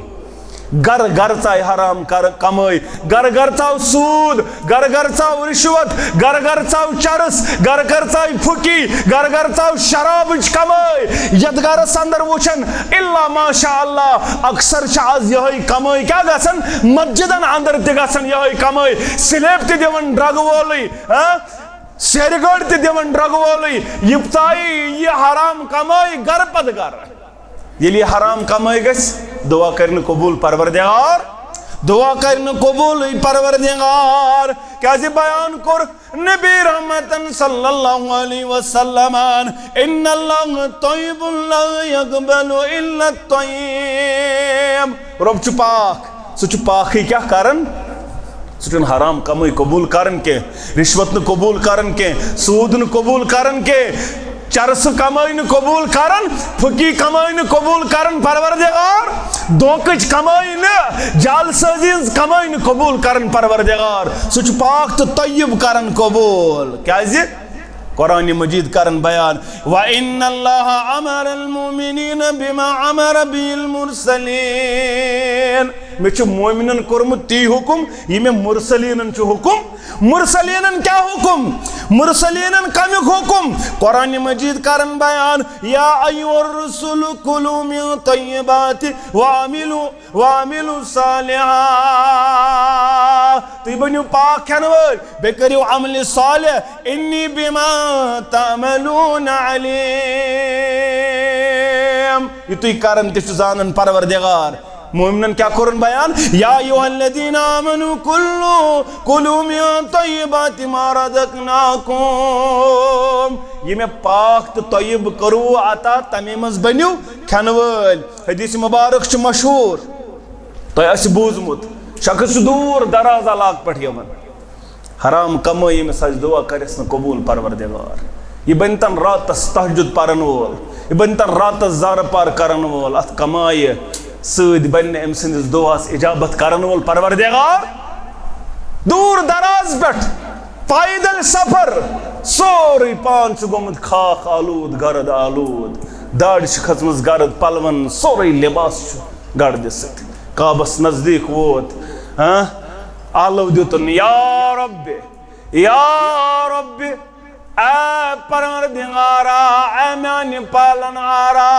گرٕ گرٕ ژاے حرام کر-، کمٲے۔ گرٕ گرٕ ژاو سوٗد، گرٕ گرٕ ژاو رشوت، گرٕ گرٕ ژاو چرس، گرٕ گرٕ ژاے پھُکی، گرٕ گرٕ ژاو شرابٕچ کمٲے۔ یتھ گرس اندر وٕچھن، الا ماشاء اللہ، اکثر چھِ از یہے کمٲے کیٛاہ گژھان؟ مسجدن اندر تہِ گژھان یہے کمٲے۔ سلیب تہِ دِوان ڈرگ وولٕے، ہاں؟ سیرِ گٲڑۍ تہِ دِوان ڈرگ وولٕے، یہِ ژایہِ یہِ حرام کمٲے گرٕ پتہٕ گرٕ۔ ییٚلہِ یہِ حرام کمٲے گژھِ، دُعا کرِ نہٕ قبوٗل پروردگار، دُعا کرِ نہٕ قبوٗلٕے پروردگار۔ کیٛازِ بیان کوٚر نبی رحمتن صلی اللہ علیہ وسلمن، "ان اللہ طیب لا یقبل الا الطیب"، رۄب چھُ پاک، سُہ چھُ پاکٕے کیٛاہ کران؟ سُہ چھُنہٕ حرام کمٲے قبوٗل کران کینٛہہ، رشوت نہٕ قبوٗل کران کینٛہہ، سوٗد نہٕ قبوٗل کران کینٛہہ۔ چرسہٕ کمٲے نہٕ قبول کران، پھُکی کمٲے نہٕ قبول کران پروردگار، دھوکٕچ کمٲے نہٕ، جعل سٲزی ہٕنٛز کمٲے نہٕ قبول کران پروردگار۔ سُہ چھُ پاک تہٕ طیب کران قبول۔ کیازِ؟ قرآن مجید کران بیان، وَإِنَّ اللَّهَ أَمَرَ الْمُؤْمِنِينَ بِمَا أَمَرَ بِهِ الْمُرْسَلِينَ۔ مےٚ چھُ مومنن کوٚرمُت تی حکم، یہِ مےٚ مرسلیٖنن چھُ حکم۔ مرسلیٖنن کیٛاہ حکم؟ مرسلیٖنن کمیُک حکم؟ قرآن مجید کران بیان، یا ایھا الرسل کلوا من طیبات واعملوا واعملوا صالحا۔ تُہۍ بٔنِو پاک کھٮ۪ن وٲلۍ، بیٚیہِ کٔرِو عملِ صالح، انی بما تعملون علیم۔ یہِ تُہۍ کران تہِ چھُ زانان پروردگار۔ مومنن کیٛاہ کوٚرُن بیان؟ یا ایھا الذین آمنوا کلوا کلوا من طیبات ما رزقناکم۔ یہِ مےٚ پاک تہٕ طیب کوٚروٕ عطا، تَمے منٛز بٔنِو کھٮ۪ن وٲلۍ۔ حدیث مبارک چھُ مشہوٗر، تۄہہِ آسہِ بوٗزمُت۔ شخص چھُ دوٗر دراز علاقہٕ پٮ۪ٹھ یِوان۔ حرام کمٲے ییٚمِس آسہِ دعا کرٮ۪س نہٕ قبوٗل پروردگار۔ یہِ بنتن راتس تہجد پرن وول، یہِ بنتن راتس زارٕ پار کرن وول، اتھ کمایہِ سۭتۍ بنہِ أمۍ سٕنٛدِس دعاہس اجابت کرن وول پروردگار۔ دوٗر دراز پٮ۪ٹھ پیدل سفر، سورُے پان چھُ گوٚمُت خاک آلوٗد، گرد آلوٗد، داڑِ چھِ کھٔژمٕژ گرد، پلون سورُے لباس چھُ گردِ سۭتۍ۔ کعبس نزدیٖک ووت، ہاں؟ آلو دیُتُن، یا رب، یا رب، اے پروردگارا، اے میانہِ پالن ہارا۔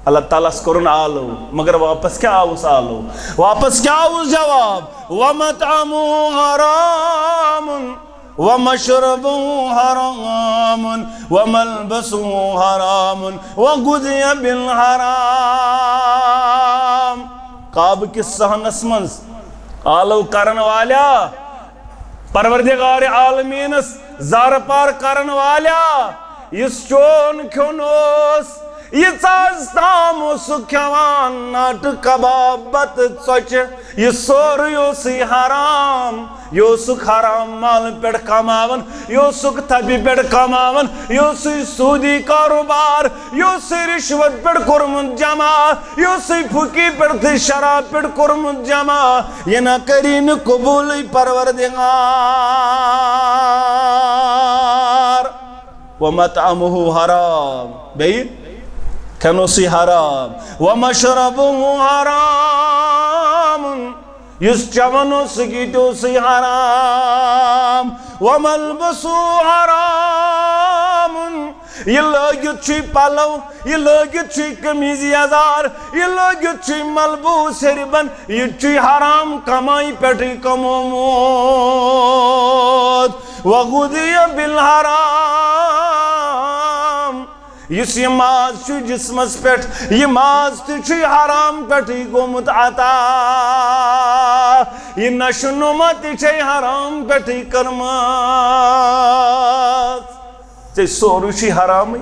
اللہ تعالیٰ ہس کوٚرُن آلو، مگر واپس کیٛاہ آوُس آلو؟ واپس کیٛاہ آوُس جواب؟ ومطعمہ حرام ومشربہ حرام وملبسہ حرام وغذی بالحرام۔ کعبہٕ کِس صحنس منٛز آلو کرن والیا، پروردگار عالمینس زارٕ پار کرن والیا، یُس چون کھیوٚن اوس، یہِ ژاز تام اوس سُہ کھٮ۪وان، ناٹہٕ کباب، بتہٕ، ژۄچہِ، یہِ سورُے اوسُے حرام۔ یہِ اوسُکھ حرام مالہٕ پٮ۪ٹھ کماوان، یہِ اوسُکھ تھپہِ پٮ۪ٹھ کماوان، یہِ اوسُے سوٗدی کاروبار، یہِ اوسُے رِشوت پٮ۪ٹھ کوٚرمُت جمع، یہِ اوسُے پھُکی پٮ۪ٹھ تہٕ شراب پٮ۪ٹھ کوٚرمُت جمع۔ یہِ نہ کری نہٕ قبوٗلٕے پروردگار۔ ومطعمہ حرام، بیٚیہِ کھٮ۪ن اوسُے حرام۔ ومشربہ حرام، یُس چٮ۪وان اوس، سُہ تہِ اوسُے حرام۔ وملبسہ حرام، یہِ لٲگِتھ چھُے پلو، یہِ لٲگِتھ چھُے قمیٖض یزار، یہِ لٲگِتھ چھُے ملبوٗس ہیٚرِ بن، یہِ تہِ چھُے حرام کمٲے پٮ۪ٹھٕے کمومُت۔ وغذی بالحرام، یُس یہِ ماز چھُ جسمس پٮ۪ٹھ، یہِ ماز تہِ چھُے حرام پٮ۪ٹھٕے گوٚمُت عطا، یہِ نشو نما تہِ چھے حرام پٮ۪ٹھٕے کٔرمٕژ۔ ژےٚ سورُے چھُے حرامٕے،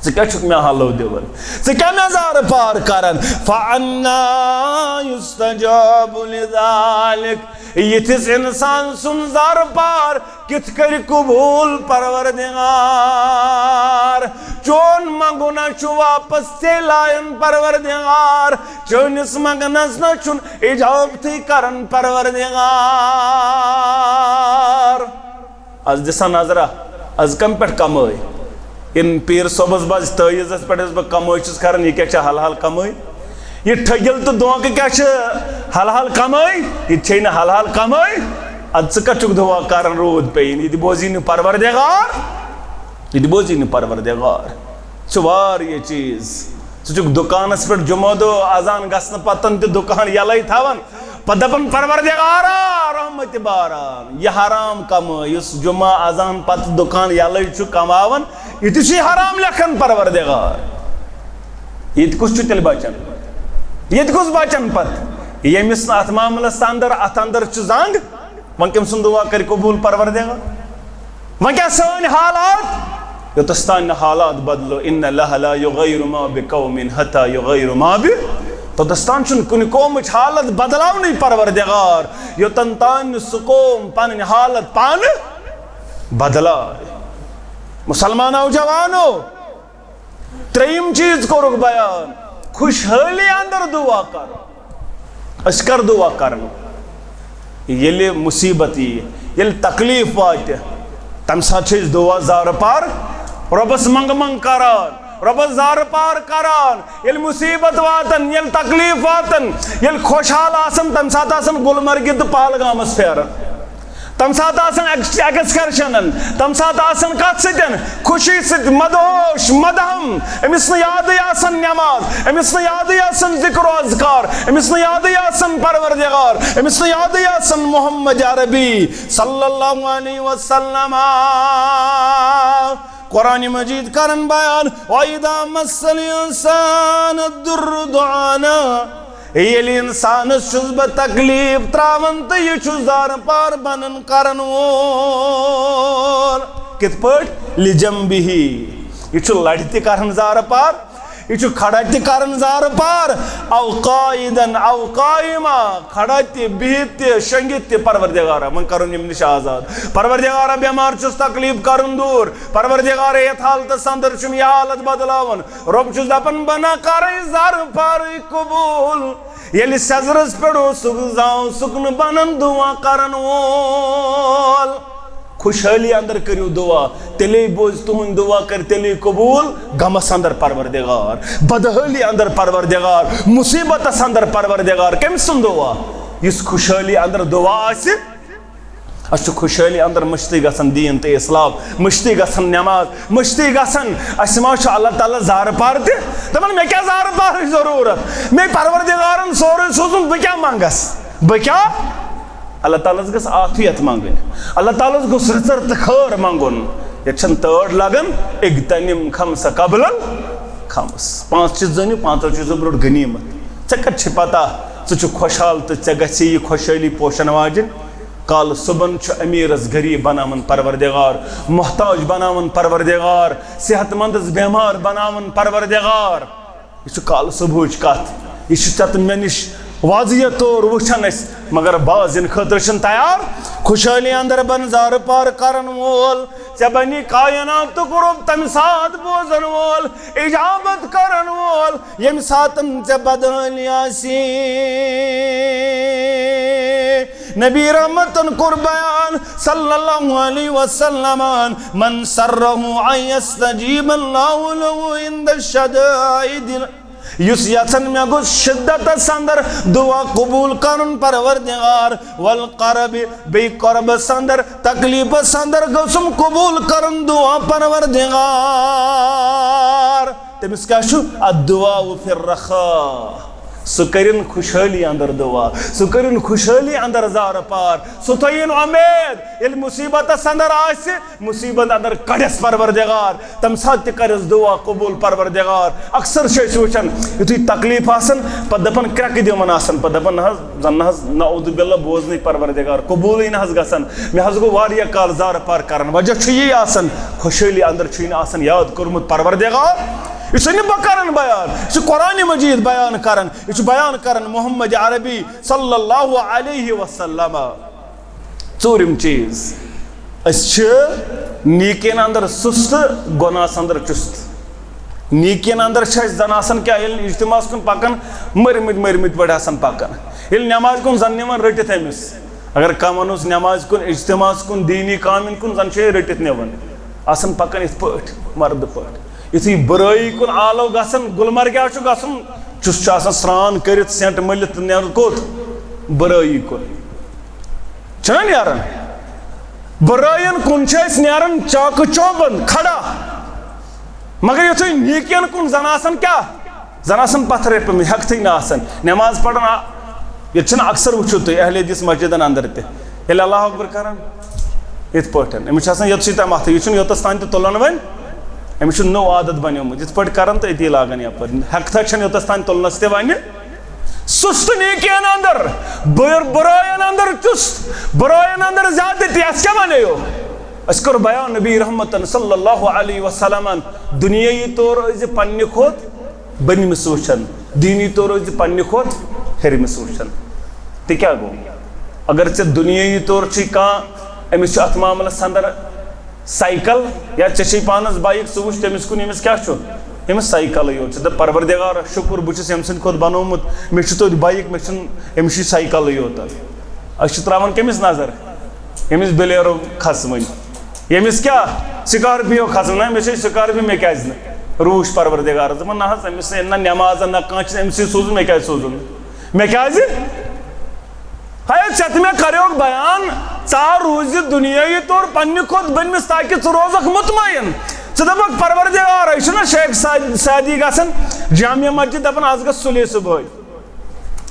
ژٕ کیٛاہ چھُکھ مےٚ حلو دِوان؟ ژٕ کیٛاہ مےٚ زارٕ پار کران؟ فانا یستجاب لذلک، یِتھِس انسان سُنٛد زارٕ پار کِتھ کٔرِ قبوٗل پروردگار؟ چون منٛگُن ہا چھُ واپس ژےٚ لایان پروردگار، چٲنِس منٛگنس نہ چھُنہٕ اجابتھٕے کران پروردگار۔ از دِسا نظرہ، از کم پٮ۪ٹھ کمٲے؟ ان پیر صٲبس بس تٲویٖزس پٮ۪ٹھ یۄس بہٕ کمٲے چھُس کران، یہِ کیٛاہ چھِ حلحال کمٲے؟ یہِ ٹھٔگِل تہٕ دھوکہٕ کیٛاہ چھِ حلحال کمٲے؟ یہِ تہِ چھے نہٕ حلحال کمٲے۔ ادٕ ژٕ کتھ چھُکھ دعا کران روٗد پیٚیِن؟ یہِ تہِ بوزی نہٕ پروردگار، یہِ تہِ بوزی نہٕ پروردگار۔ چھُ واریاہ چیٖز۔ ژٕ چھُکھ دُکانس پٮ۪ٹھ جمعہ دۄہ اذان گژھنہٕ پتن تہِ دُکان یلے تھاوان، پتہٕ دپان، پروردگارا، رحمت باران، یہِ حرام کمٲے، یُس جمعہ اذان پتہٕ دُکان یلے چھُ کماوان، یہِ تہِ چھُے حرام لیکھان پروردگار۔ ییٚتہِ کُس چھُ تیٚلہِ بچان؟ ییٚتہِ کُس بچان پتہٕ؟ ییٚمِس نہٕ اتھ معاملس اندر، اتھ اندر چھُ زنگ، وۄنۍ کٔمۍ سُنٛد دُعا کرِ قبوٗل پروردگار؟ وۄنۍ کیٛاہ سٲنۍ حالات؟ یوٚتس تام نہٕ حالات بدلو، ان اللہ لا یغیر ما بقوم حتی یغیر ما ب، توٚتس تام چھُنہٕ کُنہِ قومٕچ حالت بدلاونٕے پروردگار، یوٚتن تام نہٕ سُہ قوم پنٕنۍ حالت پانہٕ بدلہ۔ مسلمانو جوانو، ترٛیٚیِم چیٖز کوٚرُکھ بیان، خوشحٲلی اندر دعا کر۔ أسۍ کر دعا کرو؟ ییٚلہِ مُصیبت ییہِ، ییٚلہِ تکلیٖف واتہِ، تَمہِ ساتہٕ چھِ أسۍ دعا زارٕ پار رۄبَس منٛگہٕ منٛگ کران، رۄبَس زارٕ پار کران۔ ییٚلہِ مُصیبت واتن، ییٚلہِ تکلیٖف واتن، ییٚلہِ خۄشحال آسن، تَمہِ ساتہٕ آسن گُلمرگہِ تہٕ پہلگامَس پھیران۔ تَمہِ ساتہٕ آسان ایکس-، ایکسکرشنن، تَمہِ ساتہٕ آسان کَتھ سۭتۍ؟ خوشی سۭتۍ، مدہوش، مدہم۔ أمِس نہٕ یادٕے آسان نٮ۪ماز، أمِس نہٕ یادٕے آسان ذِکر و اذکار، أمِس نہٕ یادٕے آسان پروردگار، أمِس نہٕ یادٕے آسان محمد عربی صلی اللہ علیہ وسلم۔ قرآن مجید کران بیان، وَإِذَا مَسَّ الْإِنسَانَ الضُّرُّ دَعَانَا۔ ییٚلہِ اِنسانَس چھُس بہٕ تکلیٖف ترٛاوان تہٕ یہِ چھُ زارٕ پار بنان کرن وول۔ کِتھ پٲٹھۍ؟ لِجَنبِهِ۔ یہِ چھُ لَرِ تہِ کران زارٕ پار، یہِ چھُ کھڑا تہِ کران زارٕ پار، او قائدن او قائما، کھڑا تہِ، بِہِتھ تہِ، شۄنٛگِتھ تہِ، پروردگارا، وۄنۍ کرُن یِم نِش آزاد۔ پروردگارا، بٮ۪مار چھُس، تکلیٖف کرُن دوٗر۔ پروردگارا، یَتھ حالتس اندر چھُم یہِ حالت بدلاوُن۔ رۄب چھُس دپان، بہٕ نہ کرے زارٕ پارٕے قبوٗل۔ ییٚلہِ سیٚزرس پٮ۪ٹھ اوسُکھ، زاوسُکھ نہٕ بنان دُعا کرن وول۔ خوشحٲلی اندر کٔرِو دُعا، تیٚلے بوزِ تُہُنٛد دُعا، کرِ تیٚلے قبوٗل۔ غمس اندر پروردگار، بدحٲلی اندر پروردگار، مُصیبتس اندر پروردگار۔ کٔمۍ سُنٛد دُعا؟ یُس خوشحٲلی اندر دُعا آسہِ۔ اَسہِ چھُ خوشحٲلی اندر مٔشتٕے گژھان دیٖن تہٕ اسلام، مٔشتٕے گژھان نٮ۪ماز، مٔشتٕے گژھان۔ اَسہِ ما چھُ اللہ تعالیٰ زارٕ پار تہِ؟ دَپان، مےٚ کیٛاہ زارٕ پارٕچ ضروٗرت؟ مےٚ پروردگارن سورُے سوٗزمُت، بہٕ کیٛاہ منٛگس؟ بہٕ کیٛاہ؟ اللہ تعالیٰ ہس گٔژھ عافیت منٛگٕنۍ، اللہ تعالیٰ ہس گوٚژھ رٕژر تہٕ خٲر منٛگُن۔ ییٚتہِ چھَنہٕ تٲر لگان، اغتنم خمس قبل الخمس۔ پانٛژھ چیٖز زٲنِو، پانٛژو چیٖزو برونٛٹھ غنیٖمت۔ ژےٚ کتہِ چھِ پتہ ژٕ چھُکھ خۄشحال تہٕ ژےٚ گژھِ یہِ خۄشحٲلی پوشن واجِنۍ؟ کالہٕ صُبحن چھُ أمیٖرس غریٖب بناوان پروردگار، محتاج بناوان پروردگار، صحت مندس بٮ۪مار بناوان پروردگار۔ یہِ چھُ کالہٕ صبحٕچ کتھ، یہِ چھُ ژےٚ تہٕ مےٚ نِش واضح طور وٕچھان أسۍ، مگر بازِن خٲطرٕ چھُنہٕ تیار۔ خوشحٲلی اندر بن زارٕ پار کرن وول، ژےٚ بنی کایناتُک رۄب تمہِ ساتہٕ بوزن وول، اجابت کرن وول، ییٚمہِ ساتن ژےٚ بدحٲلی آسی۔ نبی رحمتن کوٚر بیان صلی اللہ علیہ وسلم، من سرہ ان یستجیب اللہ لہ عند الشدائد، یُس یژھن مےٚ گوٚژھ شدتس اندر دعا قبول کرُن پروردگار، والقرب، بیٚیہِ قربس اندر، تکلیفس اندر گوٚژھُم قبول کرُن دعا پروردگار۔ تٔمِس کیٛاہ چھُ؟ الدعاء فی الرخاء۔ سُہ کٔرِن خوشحٲلی اندر دعا، سُہ کٔرِن خوشحٲلی اندر زارٕ پار، سُہ تھٲیِن اُمید۔ ییٚلہِ مُصیبتس اندر آسہِ، مُصیبت اندر کڑٮ۪س پروردگار، تمہِ ساتہٕ تہِ کرٮ۪س دعا قبول پروردگار۔ اکثر چھِ أسۍ وٕچھان، یُتھُے تکلیٖف آسان، پتہٕ دپان، کرٛٮ۪کہٕ دِوان آسان، پتہٕ دپان، نہ حظ، زن نہ حظ، نعوذ باللہ، بوزنٕے پروردگار، قبوٗلٕے نہ حظ گژھان۔ مےٚ حظ گوٚو واریاہ کال زارٕ پار کران۔ وجہ چھُ یی آسان، خۄشحٲلی اندر چھُے نہٕ آسان یاد کوٚرمُت پروردگار۔ یہِ چھُ نہٕ بہٕ کران بیان، یہِ چھُ قرآن مجید بیان کران، یہِ چھُ بیان کران محمد عربی صلی اللہ علیہ وسلم۔ ژوٗرِم چیٖز، أسۍ چھِ نیٖکین اندر سُست، گۄناہس اندر چُست۔ نیٖکین اندر چھِ أسۍ زن آسان کیٛاہ، ییٚلہِ اجتماعس کُن پکان، مٔرمٕتۍ مٔرمٕتۍ پٲٹھۍ آسان پکان۔ ییٚلہِ نٮ۪مازِ کُن زن نِوان رٔٹِتھ أمِس، اگر کانٛہہ ونوس نٮ۪مازِ کُن، اجتماعس کُن، دیٖنی کامٮ۪ن کُن، زن چھِ یہِ رٔٹِتھ نِوان۔ آسان پکان یِتھ پٲٹھۍ، مردٕ پٲٹھۍ۔ یُتھُے بُرٲیی کُن آلو گژھان، گُلمرگہِ چھُ گژھُن، چُس چھُ آسان سرٛان کٔرِتھ، سٮ۪نٛٹ مٔلِتھ، تہٕ نیرُن کوٚت؟ بُرٲیی کُن۔ چھُنہ نیران؟ بُرٲیَن کُن چھِ أسۍ نیران چاکہٕ چوبَن کھڑا۔ مگر یُتھُے نیٖکیَن کُن زَن آسان کیٛاہ؟ زَن آسان پَتھرَے پیٚمٕتۍ، ہٮ۪کتھٕے نہٕ آسان۔ نٮ۪ماز پَران آ-، ییٚتہِ چھِنہٕ اکثر وٕچھِو تُہۍ اہل حدیث مسجدَن اندر تہِ۔ ییٚلہِ اللہ اکبر کران، یِتھ پٲٹھۍ۔ أمِس چھِ آسان یوٚتسٕے تام اَتھٕ، یہِ چھُنہٕ یوٚتَس تام تہِ تُلان وۄنۍ۔ أمِس چھُ نوٚو عادت بنیومُت، یِتھ پٲٹھۍ کران تہٕ أتی لاگان یَپٲرۍ۔ ہٮ۪کتھا چھَنہٕ یوٚتَس تام تُلنَس تہِ وۄنۍ۔ سُست نیکین اندر، بُر-، بُرٲین اندر چُست، بُرٲین اندر زیادتی، اَسہِ کیٛاہ وَنیو؟ اَسہِ کوٚر بیان نبی رحمتن صلی اللہ علیہ وسلمن، دُنیٲیی طور ٲسۍ زِ پننہِ کھۄتہٕ بٔنمِس وٕچھان، دیٖنی طور ٲسۍ زِ پننہِ کھۄتہٕ ہیٚرمِس وٕچھان۔ تہِ کیٛاہ گوٚو؟ اگر ژےٚ دُنیٲیی طور چھُے کانٛہہ، أمِس چھُ اَتھ معاملس اندر سایکل، یا ژےٚ چھے پانس بایک، ژٕ وٕچھ تٔمِس کُن، ییٚمِس کیٛاہ چھُ؟ ییٚمِس سایکلٕے یوت چھُ۔ دَپ، پروردگارا، شُکُر، بہٕ چھُس ییٚمہِ سٕنٛدِ کھۄتہٕ بنومُت، مےٚ چھُ توتہِ بایک، مےٚ چھُنہٕ أمِس چھُے سایکلٕے یوت۔ أسۍ چھِ ترٛاوان کٔمِس نظر؟ ییٚمِس بلیرو کھسوٕنۍ، ییٚمِس کیٛاہ؟ سکارپیو کھسوٕنۍ۔ نہ، مےٚ چھے سکارپیو، مےٚ کیٛازِ نہٕ؟ روٗچھ پروردگارس، دَپان، نہ حظ، أمِس نہ نٮ۪مازا، نہ کانٛہہ چیٖز، أمِس سۭتۍ سوٗزُن مےٚ کیٛازِ سوٗزُن؟ مےٚ کیٛازِ؟ ہے، ژےٚ تہٕ مےٚ کریوکھ بیان، ژٕ آو روٗزِتھ دُنیٲیی طور پننہِ کھۄتہٕ بٔنمِس، تاکہِ ژٕ روزکھ مطمئن۔ ژٕ دپکھ، پروردگار، یہِ چھُنہ شیخ سعد-، سعدی گژھان جامع مسجد، دپان، از گژھ سُلے صبحٲے۔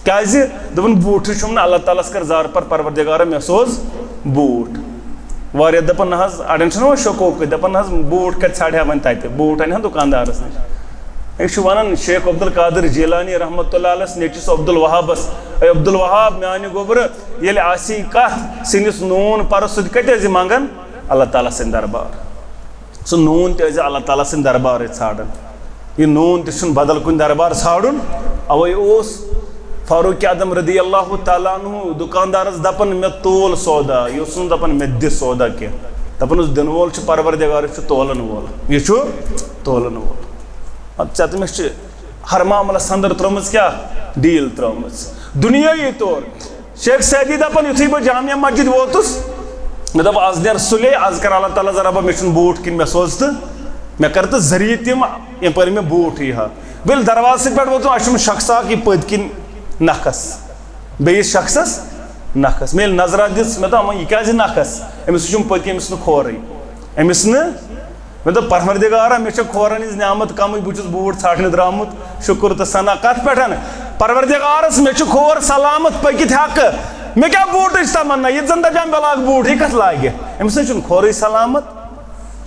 کیٛازِ؟ دوٚپُن، بوٗٹھٕے چھُم نہٕ، اللہ تعالیٰ ہس کٔر زارٕ پار، پروردگارا، مےٚ سوز بوٗٹھ۔ واریاہ دپان، نہ حظ، اڑٮ۪ن چھُنہ وۄنۍ شوقوقٕے، دپان، نہ حظ، بوٗٹھ کتہِ ژھانڈِ ہا وۄنۍ تتہِ؟ بوٗٹھ انہِ ہا دُکاندارس نِش۔ أسۍ چھِ ونان، شیخ عبدالقادر جیلانی رحمتہ اللہ علیہس نیٚچوِس عبدالوہابس، اے عبدالوہاب، میانہِ گوٚبرٕ، ییٚلہِ آسی کتھ سِنِس نوٗن پرٕ، سُہ تہِ کتہِ ٲسۍ زِ منگان؟ اللہ تعالیٰ سٕنٛدِ دربار۔ سُہ نوٗن تہِ ٲسۍ زِ اللہ تعالیٰ سٕنٛدِ دربارٕے ژھانڈان۔ یہِ نوٗن تہِ چھُنہٕ بدل کُنہِ دربار ژھانڈُن۔ اوے اوس فاروق اعظم رضی اللہ تعالیٰ عنہ دُکاندارس دپان، مےٚ تول سودا۔ یہِ اوس نہٕ دپان، مےٚ دِ سودا کینٛہہ۔ دپان اوس، دِنہٕ وول چھُ پروردگار، یہِ چھُ تولن وول۔ یہِ چھُ تولن وول۔ ادٕ ژےٚ تہٕ مےٚ چھِ ہر معاملس اندر ترٲومٕژ کیٛاہ؟ ڈیل ترٲومٕژ۔ دُنیٲیی طور شیخ سعدی دپان، یُتھُے بہٕ جامع مسجد ووتُس، مےٚ دوٚپ، از نیر سُلے، از کر اللہ تعالیٰ ذرا، بہٕ، مےٚ چھُنہٕ بوٗٹھ کِنۍ مےٚ سوز تہٕ مےٚ کر تہٕ ذٔریعہٕ تِم، یپٲرۍ مےٚ بوٗٹھ یی ہا۔ بہٕ ییٚلہِ دروازٕ سۭتۍ پٮ۪ٹھ ووتُس، اَسہِ چھُم شخص اکھ یہِ پٔتۍ کِنۍ نکھس، بیٚیِس شخصس نکھس۔ مےٚ ییٚلہِ نظرا دِژ، مےٚ دوٚپ، اما، یہِ کیٛازِ نکھس؟ أمِس چھُم پٔتۍ کِنۍ، أمِس نہٕ کھورٕے، أمِس نہٕ۔ مےٚ دوٚپ، پروردگارا، مےٚ چھےٚ کھورن ہٕنٛز نعمت کمٕے، بہٕ چھُس بوٗٹھ ژھانڈنہِ درٛامُت، شُکُر تہٕ ثنا کتھ پٮ۪ٹھ؟ پروردگارس، مےٚ چھُ کھور سلامت، پٔکِتھ ہٮ۪کہٕ۔ مےٚ کیٛاہ بوٗٹٕچ تمنا؟ یہِ تہِ زن دپان، مےٚ لاگ بوٗٹھ، یہِ کتھ لاگہِ؟ أمِس نَے چھُنہٕ کھورٕے سلامت۔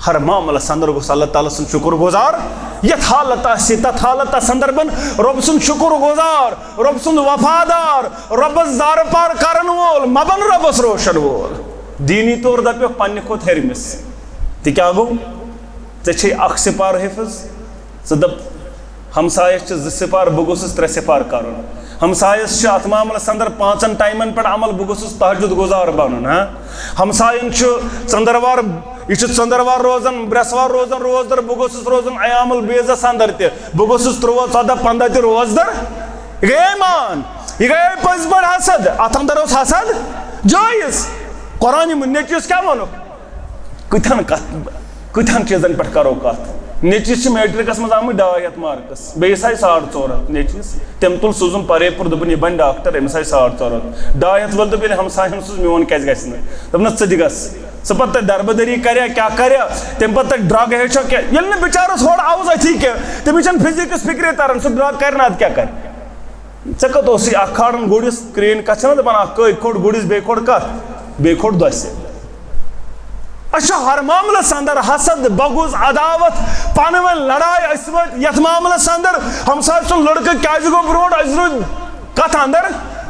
ہر معاملس اندر گوٚژھ اللہ تعالیٰ سُنٛد شُکُر گُزار۔ یتھ حالت آسہِ، تتھ حالتس اندر بن رۄب سُنٛد شُکُر گُزار، رۄب سُنٛد وفادار، رۄبس زارٕ پار کرن وول، مہ بن رۄبس روشن وول۔ دیٖنی طور دپیوکھ پننہِ کھۄتہٕ ہیٚرمِس۔ تہِ کیٛاہ گوٚو؟ ژےٚ چھے اکھ سپارٕ حفظ، ژٕ دپ، ہمسایس چھِ زٕ سپار، بہٕ گوٚژھُس ترٛےٚ سپار کرُن۔ ہمسایس چھِ اتھ معاملس اندر پانٛژن ٹایمن پٮ۪ٹھ عمل، بہٕ گوٚژھُس تہجد گُزار بنُن۔ ہاں، ہمساین چھُ ژٔندروار، یہِ چھُ ژٔندروار روزان، برٛٮ۪سوار روزان روزدر، بہٕ گوٚژھُس روزُن ایام البیضس اندر تہِ، بہٕ گوٚژھُس تُرٛواہ، ژۄدہ، پنٛداہ تہِ روزدر۔ یہِ گٔیے مان، یہِ گٔیے پٔزۍ پٲٹھۍ حسد۔ اتھ اندر اوس حسد جٲیز۔ قرآن نیٚچوِس کیٛاہ ووٚنُکھ؟ کۭتہن کتھ، کۭتہن چیٖزن پٮ۪ٹھ کرو کتھ؟ نیٚچوِس چھِ میٹرکس منٛز آمٕتۍ ڈاے ہتھ مارکس، بیٚیِس آیہِ ساڑ ژور ہتھ نیٚچوِس۔ تٔمۍ تُل سوٗزُن پرے پوٗر، دوٚپُن، یہِ بنہِ ڈاکٹر، أمِس آیہِ ساڑ ژور ہتھ۔ ڈاے ہتھ وٲلۍ دوٚپ، ییٚلہِ ہمساین سُنٛد میون کیٛازِ گژھِ نہٕ؟ دوٚپنس، ژٕ تہِ گژھ۔ ژٕ پتہٕ تتہِ دربہٕ دٔری کریا، کیٛاہ کریا؟ تمہِ پتہٕ تتہِ ڈرگ ہیٚچھا کیٛاہ؟ ییٚلہِ نہٕ بِچارس ہورٕ آوُس أتھی کینٛہہ، تٔمِس چھنہٕ فزکس فکرے تران، سُہ ڈرگ کرِ نہ ادٕ کیٛاہ کرِ؟ ژےٚ کتھ اوسُے اکھ کھالان گُرِس کرٛینہِ کتھ چھنہ دپان، اکھ کٔہۍ کھوٚٹ گُرِس، بیٚیہِ کھوٚٹ کتھ؟ بیٚیہِ کھوٚٹ دۄسہِ۔ اَسہِ چھُ ہر معاملس اندر حسد، بغض، عداوت، پانہٕ ؤنۍ لڑایہِ۔ أسۍ وٲتۍ یتھ معاملس اندر، ہمسایہِ سُنٛد لڑکہٕ کیٛازِ گوٚو برونٛٹھ؟ أسۍ روٗدۍ کتھ اندر،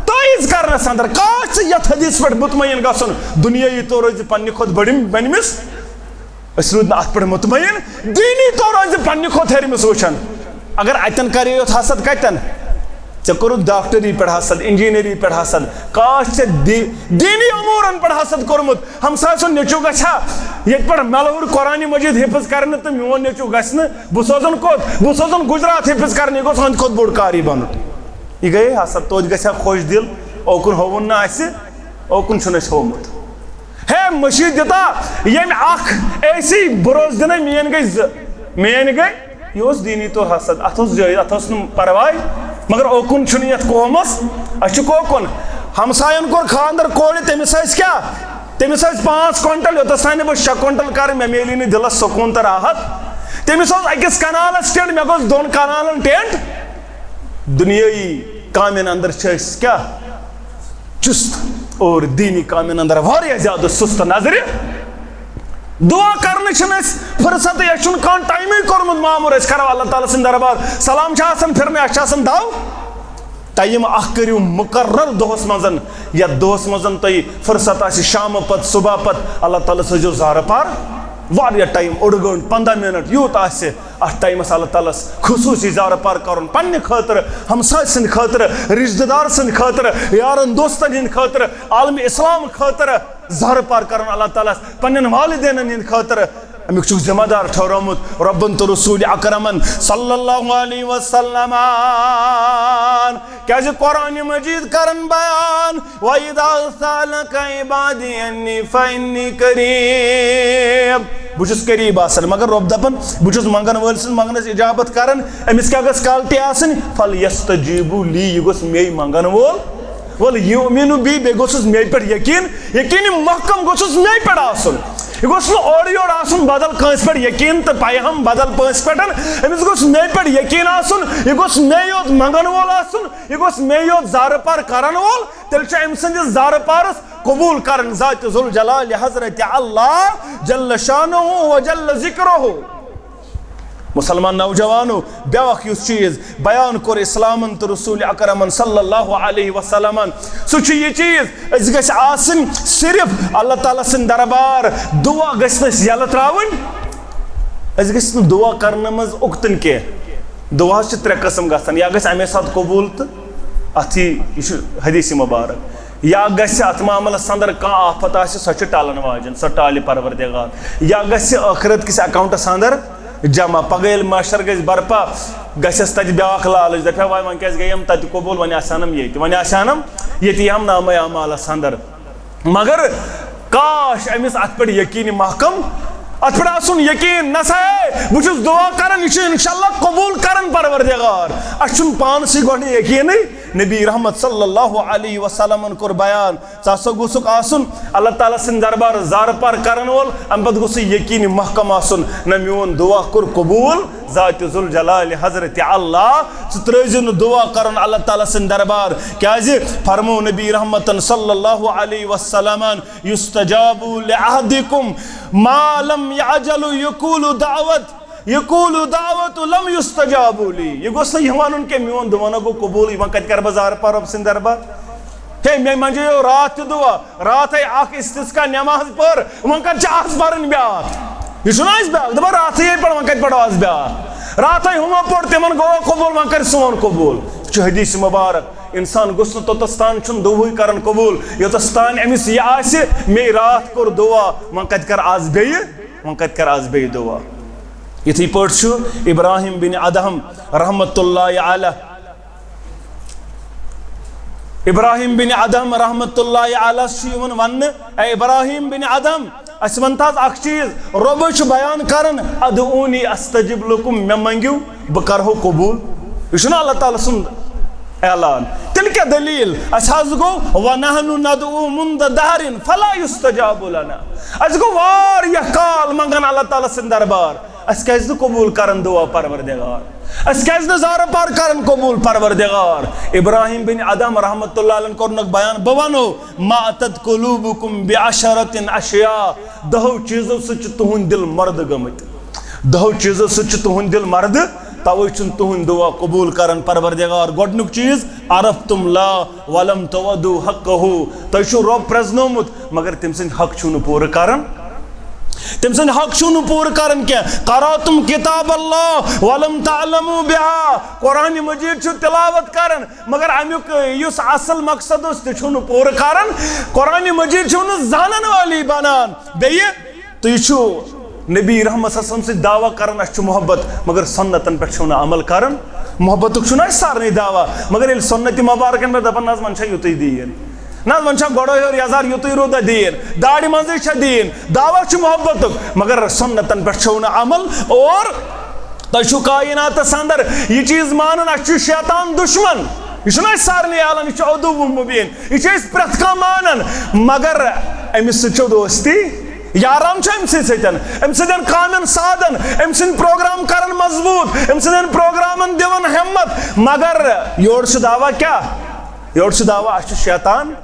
تعویٖذ کرنس اندر۔ کاش ژٕ یتھ حدیث پٮ۪ٹھ مطمئن گژھُن، دُنیٲیی طور روزِ پننہِ کھۄتہٕ بٔڑِم-، بٔنمِس، أسۍ روٗدۍ نہٕ اتھ پٮ۪ٹھ مطمئن۔ دیٖنی طور روزِ پننہِ کھۄتہٕ ہیٚرمِس وٕچھان۔ اگر اتٮ۪ن کرے یوت حسد، کتٮ۪ن؟ ژےٚ کوٚرُتھ ڈاکٹری پٮ۪ٹھ حسد، انجینئرنگ پٮ۪ٹھ حسد، کاش ژےٚ دی-، دیٖنی امورن پٮ۪ٹھ حسد کوٚرمُت۔ ہمسایہِ سُنٛد نیٚچوٗ گژھِ ہا ییٚتہِ پٮ۪ٹھ ملہٕ ہیوٚر قرآنِ مجیٖد حفظ کرنہِ تہٕ میون نیٚچوٗ گژھِ نہٕ؟ بہٕ سوزن کوٚت؟ بہٕ سوزن گُجرات حفظ کرنہِ، یہِ گوٚژھ ہُہنٛدِ کھۄتہٕ بوٚڑ کاری بنُن۔ یہِ گٔیے حسد، توتہِ گژھِ ہا خۄش دِل، اوکُن ہووُن نہٕ اَسہِ، اوکُن چھُنہٕ اَسہِ ہوومُت۔ ہے مٔشیٖد دِتا، ییٚمۍ اکھ اے سی بروس دِنے، میٲنۍ گٔے زٕ، میٲنۍ گٔے۔ یہِ اوس دیٖنی طور حسد، اتھ اوس جٲیز، اتھ اوس نہٕ پرواے، مگر اوکُن چھُنہٕ یتھ قومس، اسہِ چھُ کوکُن۔ ہمساین کوٚر خاندر کورِ، تٔمِس ٲسۍ کیٛاہ؟ تٔمِس ٲسۍ پانٛژھ کوینٹل، یوٚتس تام نہٕ بہٕ شےٚ کوینٹل کرٕ، مےٚ میلی نہٕ دِلس سکوٗن تہٕ راحت۔ تٔمِس اوس أکِس کنالس ٹینٹ، مےٚ گوٚژھ دۄن کنالن ٹینٹ۔ دُنیٲیی کامٮ۪ن اندر چھِ أسۍ کیٛاہ؟ چُست اور دیٖنی کامٮ۪ن اندر واریاہ زیادٕ سُست نظرِ۔ دُعا کرنہٕ چھِنہٕ أسۍ فرصتٕے، اَسہِ چھُنہٕ کانٛہہ ٹایمٕے کوٚرمُت مامُر، أسۍ کرو اللہ تعالیٰ سٕنٛدِ دربار۔ سلام چھِ آسان پھِرنہٕ، اَسہِ چھِ آسان دَو۔ ٹایم اکھ کٔرِو مُقرر دۄہس منٛز، یتھ دۄہس منٛز تۄہہِ فرصت آسہِ، شامہٕ پتہٕ، صبح پتہٕ، اللہ تعالیٰ ہس ٲسۍزیو زارٕ پار۔ واریاہ ٹایم، اوٚڑ گٲنٛٹہٕ، پنٛداہ منٹ، یوٗت آسہِ، اتھ ٹایمس اللہ تعالیٰ ہس خصوٗصی زارٕ پار کرُن، پننہِ خٲطرٕ، ہمسایہِ سٕنٛدِ خٲطرٕ، رشتہٕ دار سٕنٛدِ خٲطرٕ، یارن دوستن ہٕنٛدِ خٲطرٕ، عالمِ اسلام خٲطرٕ۔ زہرٕ پار کران اللہ تعالیٰ ہس پننٮ۪ن والدینن ہٕنٛدِ خٲطرٕ۔ امیُک چھُکھ ذمہ دار ٹھہرومُت رۄبن تہٕ رسول اکرمن صلی اللہ علیہ وسلم۔ کیازِ قرآن مجید کرن بیان، "وَإِذَا سَأَلَكَ عِبَادِي عَنِّي فَإِنِّي قَرِيبٌ۔" بہٕ چھُس قریب آسان، مگر رۄب دپان، بہٕ چھُس منگن وٲلۍ سٕنٛز منگنس اجابت کران۔ أمِس کیٛاہ گٔژھ quality آسٕنۍ؟ "فَلْيَسْتَجِیبُوا لِی"، یہِ گوٚژھ مے منگن وول، "وَلْیُؤْمِنُوا بِی"، بیٚیہِ گوٚژھُس مے پٮ۪ٹھ یقین، یقین محکم گوٚژھُس مے پٮ۪ٹھ آسُن۔ یہِ گوٚژھ نہٕ اورٕ یورٕ آسُن، بدل کٲنٛسہِ پٮ۪ٹھ یقین تہٕ پیہم بدل کٲنٛسہِ پٮ۪ٹھ۔ أمِس گوٚژھ مے پٮ۪ٹھ یقین آسُن، یہِ گوٚژھ مے یوت منگن وول آسُن، یہِ گوٚژھ مے یوت زارٕ پار کرن وول۔ تیٚلہِ چھُ أمۍ سٕنٛدِس زارٕ پارس قبول کرن ذات ذوالجلال حضرت اللہ جل شانہ و جل ذکرہ۔ مسلمان نوجوانو، بیاکھ یُس چیز بیان کوٚر اسلامن تہٕ رسول اکرمن صلی اللہ علیہ وسلمن، سُہ چھُ یہِ چیز، أسۍ گژھِ آسٕنۍ صرف اللہ تعالیٰ سٕنٛدِ دربار، دعا گژھِ نہٕ أسۍ یلہٕ تراوٕنۍ۔ أسۍ گژھِ نہٕ دعا کرنہٕ منٛز اُکتٕنۍ کینٛہہ۔ دعاہس چھِ ترٛےٚ قٕسم گژھان، یا گژھِ امے ساتہٕ قبول تہٕ اتھ یی، یہِ چھُ حدیث مبارک، یا گژھِ اتھ معاملس اندر کانٛہہ آفت آسہِ، سۄ چھِ ٹلن واجٮ۪ن، سۄ ٹالہِ پروردگار، یا گژھِ ٲخرت کِس اکاؤنٹس اندر جمع۔ پگاہ ییٚلہِ محشر گژھِ برپا، گژھٮ۪س تتہِ بیاکھ لالچ، دپہِ ہا، "واے، وۄنۍ کیازِ گٔیم تتہِ قبول، وۄنۍ آسہِ ہنم ییٚتہِ، وۄنۍ آسہِ ہنم ییٚتہِ، یہِ ہم نامے اعمالس اندر۔" مگر کاش أمِس اتھ پٮ۪ٹھ یقین محکم، اتھ پٮ۪ٹھ آسُن یقین، نسا ہے، بہٕ چھُس دعا کران، یہِ چھُ انشاءاللہ قبول کران پروردگار۔ اسہِ چھُنہٕ پانسٕے گۄڈٕ یقینٕے۔ نبی رحمت صلی اللہ علیہ وسلمن کوٚر بیان، ژٕ ہسا گوٚژھُکھ آسُن اللہ تعالیٰ سٕنٛدِ دربار زارٕ پار کرن وول، امہِ پتہٕ گوٚژھ یقین محکم آسُن، نہ میون دعا کوٚر قبول ذات ذوالجلال حضرت اللہ۔ ژٕ ترٲوزِ نہٕ دعا کرُن اللہ تعالیٰ سٕنٛدِ دربار، کیازِ فرمو نبی رحمتن صلی اللہ علیہ وسلمن، "یستجاب لعہدکم ما لم یعجل یقول دعوت، یقول دعوت لم یستجاب لی۔" یہِ گوٚژھ نہٕ یہِ ونُن کینٛہہ، میون دعا نہ گوٚو قبول، وۄنۍ کتہِ کرٕ بہٕ زارٕ پار رۄب سٕنٛدِ دربار؟ ہے، مےٚ منٛزے یو راتھ تہِ دعا، راتھے اکھ استسقا نماز پٔر، وۄنۍ کتہِ چھِ آز پرٕنۍ بیٛاکھ؟ یہِ چھُنہ اَسہِ بیٛاکھ دپان راتھٕے ییٚلہِ پرٕ، وۄنۍ کتہِ پرو آز بیٛاکھ؟ راتھٕے ہُمو پوٚر، تِمن گوٚوا قبول، وۄنۍ کرِ سون قبول۔ یہِ چھُ حدیث مبارک۔ انسان گوٚژھ نہٕ توٚتس تان چھُنہٕ دعوہٕے کران قبول، یوٚتس تان أمِس یہِ آسہِ، مے راتھ کوٚر دعا، وۄنۍ کتہِ کرٕ آز بیٚیہِ، وۄنۍ کتہِ کرٕ آز بیٚیہِ دعا۔ یِتھٕے پٲٹھۍ چھُ ابراہیم بن ادہم رحمتہ اللہ علیہ ابراہیم بن ادہم رحمتہ اللہ علیہ چھُ یِوان وننہٕ، اے ابراہیم بن ادہم، اسہِ ون تہٕ حظ اکھ چیز، رۄبے چھُ بیان کران، "ادعونی استجب لکم"، مےٚ منگِو، بہٕ کرہو قبول۔ یہِ چھُنہ اللہ تعالیٰ سُنٛد اعلان؟ تیٚلہِ کیٛاہ دلیل؟ اسہِ حظ گوٚو، "ونحن ندعو منذ دہر فلا یستجاب لنا"۔ اسہِ گوٚو واریاہ کال منگان اللہ تعالیٰ سٕنٛدِ دربار، اسہِ کیازِ نہٕ قبول کران دعا پروردگار؟ اسہِ کیازِ نہٕ زارٕ پار کران قبول پروردگار؟ ابراہیم بن ادہم رحمتہ اللہ علیہ کوٚرنکھ بیان، بہٕ ونو، "ما اتت قلوبکم بعشرۃ اشیاء"، دہو چیزو سۭتۍ چھِ تُہنٛدۍ دل مردٕ گٔمٕتۍ، دہو چیزو سۭتۍ چھِ تُہنٛدۍ دل مردٕ، توے چھُنہٕ تُہنٛد دعا قبول کران پروردگار۔ گۄڈنیُک چیز، "عرفتم اللہ ولم تؤدوا حقہ"، تۄہہِ چھُو رۄب پرزنومُت مگر تٔمۍ سٕنٛدۍ حق چھُو نہٕ پوٗرٕ کران۔ تٔمۍ سٕنٛدۍ حق چھُو نہٕ پوٗرٕ کران کینٛہہ۔ "قرأتم کتاب اللہ ولم تعلموا بہا"، قرآن مجید چھُو تلاوت کران مگر امیُک یُس اصل مقصد اوس تہِ چھُو نہٕ پوٗرٕ کران۔ قرآن مجید چھُو نہٕ زانن والی بنان۔ بیٚیہِ تُہۍ چھِو نبی رحمت صلی اللہ علیہ وسلم سۭتۍ دعویٰ کران، اَسہِ چھُ محبت، مگر سنتن پٮ۪ٹھ چھِو نہٕ عمل کران۔ محبتُک چھُنہٕ اَسہِ سارنٕے دعویٰ، مگر ییٚلہِ سنت مبارکن پٮ۪ٹھ دپان، نہ حظ، وۄنۍ چھا یُتُے دیٖن، نہ حظ، وۄنۍ چھا گۄڈٕ ہیوٚر یزار یُتُے روٗدا دیٖن، داڑِ منٛزٕے چھا دیٖن، دعویٰ چھُ محبتُک، مگر سنتن پٮ۪ٹھ چھِو نہٕ عمل۔ اور تۄہہِ چھُو کائناتس اندر یہِ چیٖز مانُن، اَسہِ چھُ شیطان دُشمن، یہِ چھُنہٕ اَسہِ سارنٕے عالم، یہِ چھُ عدو مبین، یہِ چھِ أسۍ پرٛٮ۪تھ کانٛہہ مانان، مگر أمِس سۭتۍ چھو دوستی۔ یاران چھُ أمۍ سٕے سۭتۍ، أمۍ سٕنٛدٮ۪ن کامٮ۪ن سادن، أمۍ سٕنٛدۍ پروگرام کران مضبوٗط، أمۍ سٕنٛدٮ۪ن پروگرامن دِوان ہمت۔ مگر یورٕ چھُ دعویٰ کیٛاہ؟ یورٕ چھُ دعویٰ، اَسہِ چھُ شیطان،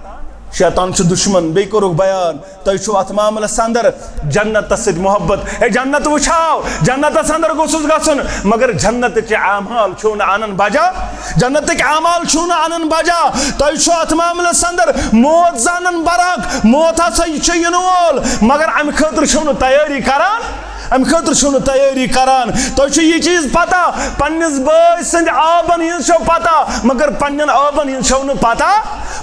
شیطان چھُ دُشمن۔ بیٚیہِ کوٚرُکھ بیان، تۄہہِ چھُو اَتھ معاملس اندر جنتس سۭتۍ محبت۔ ہے، جنت وٕچھاو، جنتس اندر گوٚژھُس گژھُن، مگر جنتٕکۍ اعمال چھِو نہٕ انان بجا، جنتٕکۍ اعمال چھِو نہٕ انان بجا۔ تۄہہِ چھُو اتھ معاملس اندر موت زانن برحق، موت ہسا چھُ یِنہٕ وول، مگر امہِ خٲطرٕ چھِو نہٕ تیٲری کران۔ امہِ خٲطرٕ چھِو نہٕ تیٲری کران۔ تۄہہِ چھُ یہِ چیٖز پتہ، پننِس بٲے سٕنٛدِ عٲبن ہٕنٛز چھو پتہ، مگر پننٮ۪ن عٲبن ہٕنٛز چھو نہٕ پتہ۔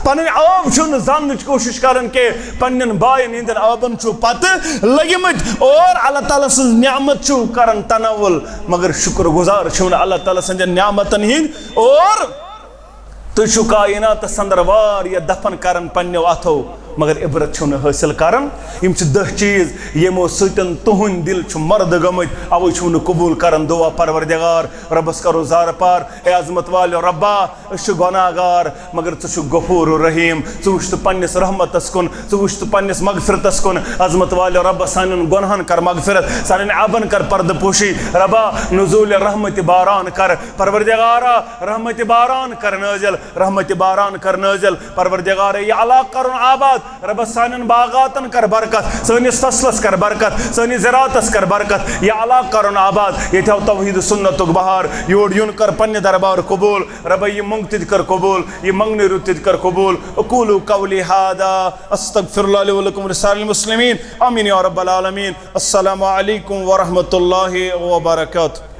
پنٕنۍ عٲب چھِو نہٕ زاننٕچ کوٗشِش کران کینٛہہ، پننٮ۪ن باین ہٕنٛدٮ۪ن عٲبن چھِو پتہٕ لٔگمٕتۍ اور اللہ تعالیٰ سٕنٛز نعمت چھِو کران تناول، مگر شُکر گُزار چھِو نہٕ اللہ تعالیٰ سٕنٛدٮ۪ن نعمتن ہٕنٛدۍ۔ اور تُہۍ چھِو کائناتس اندر واریاہ دفن کران پننیو اتھو، مگر عبرت چھِو نہٕ حٲصِل کران۔ یِم چھِ دَہ چیٖز یِمو سۭتۍ تُہنٛدۍ دِل چھِ مرد گٔمٕتۍ، اوے چھِو نہٕ قبول کران دعا۔ پروردگار رۄبس کرو زارٕ پار، اے عظمت والٮ۪و رۄبا، أسۍ چھِ گۄناہ گار، مگر ژٕ چھُکھ غفور الرحیم۔ ژٕ وٕچھ تہٕ پننِس رحمتس کُن، ژٕ وٕچھ تہٕ پننِس مغفرتس کُن۔ عظمت والٮ۪و رۄبا، سانٮ۪ن گۄناہن کر مغفرت، سانٮ۪ن عیبن کر پردٕ پوشی۔ رۄبا، نزول رحمت باران کر۔ پروردگارا، رحمت باران کر نٲزِل، رحمت باران کر نٲزِل۔ پروردگارا، یہِ علاقہٕ کرُن آباد۔ رۄبا، سانٮ۪ن باغاتن کر برکت، سٲنِس فصلس کر برکت، سٲنِس زراعتس کر برکت۔ یہِ علاقہٕ کرُن آباد، ییٚتہِ ہاو توحید سنتُک بہار۔ یور یُن کر پننہِ دربار قبول۔ رۄبا، یہِ مۄنگ تہِ تہِ کر قبول، یہِ منگنہٕ رُت تہِ تہِ کر قبول۔ اقول قولی هذا، استغفر الله لي ولكم ولسائر المسلمين۔ آمين يا رب العالمين۔ السلام عليكم ورحمة الله وبركاته۔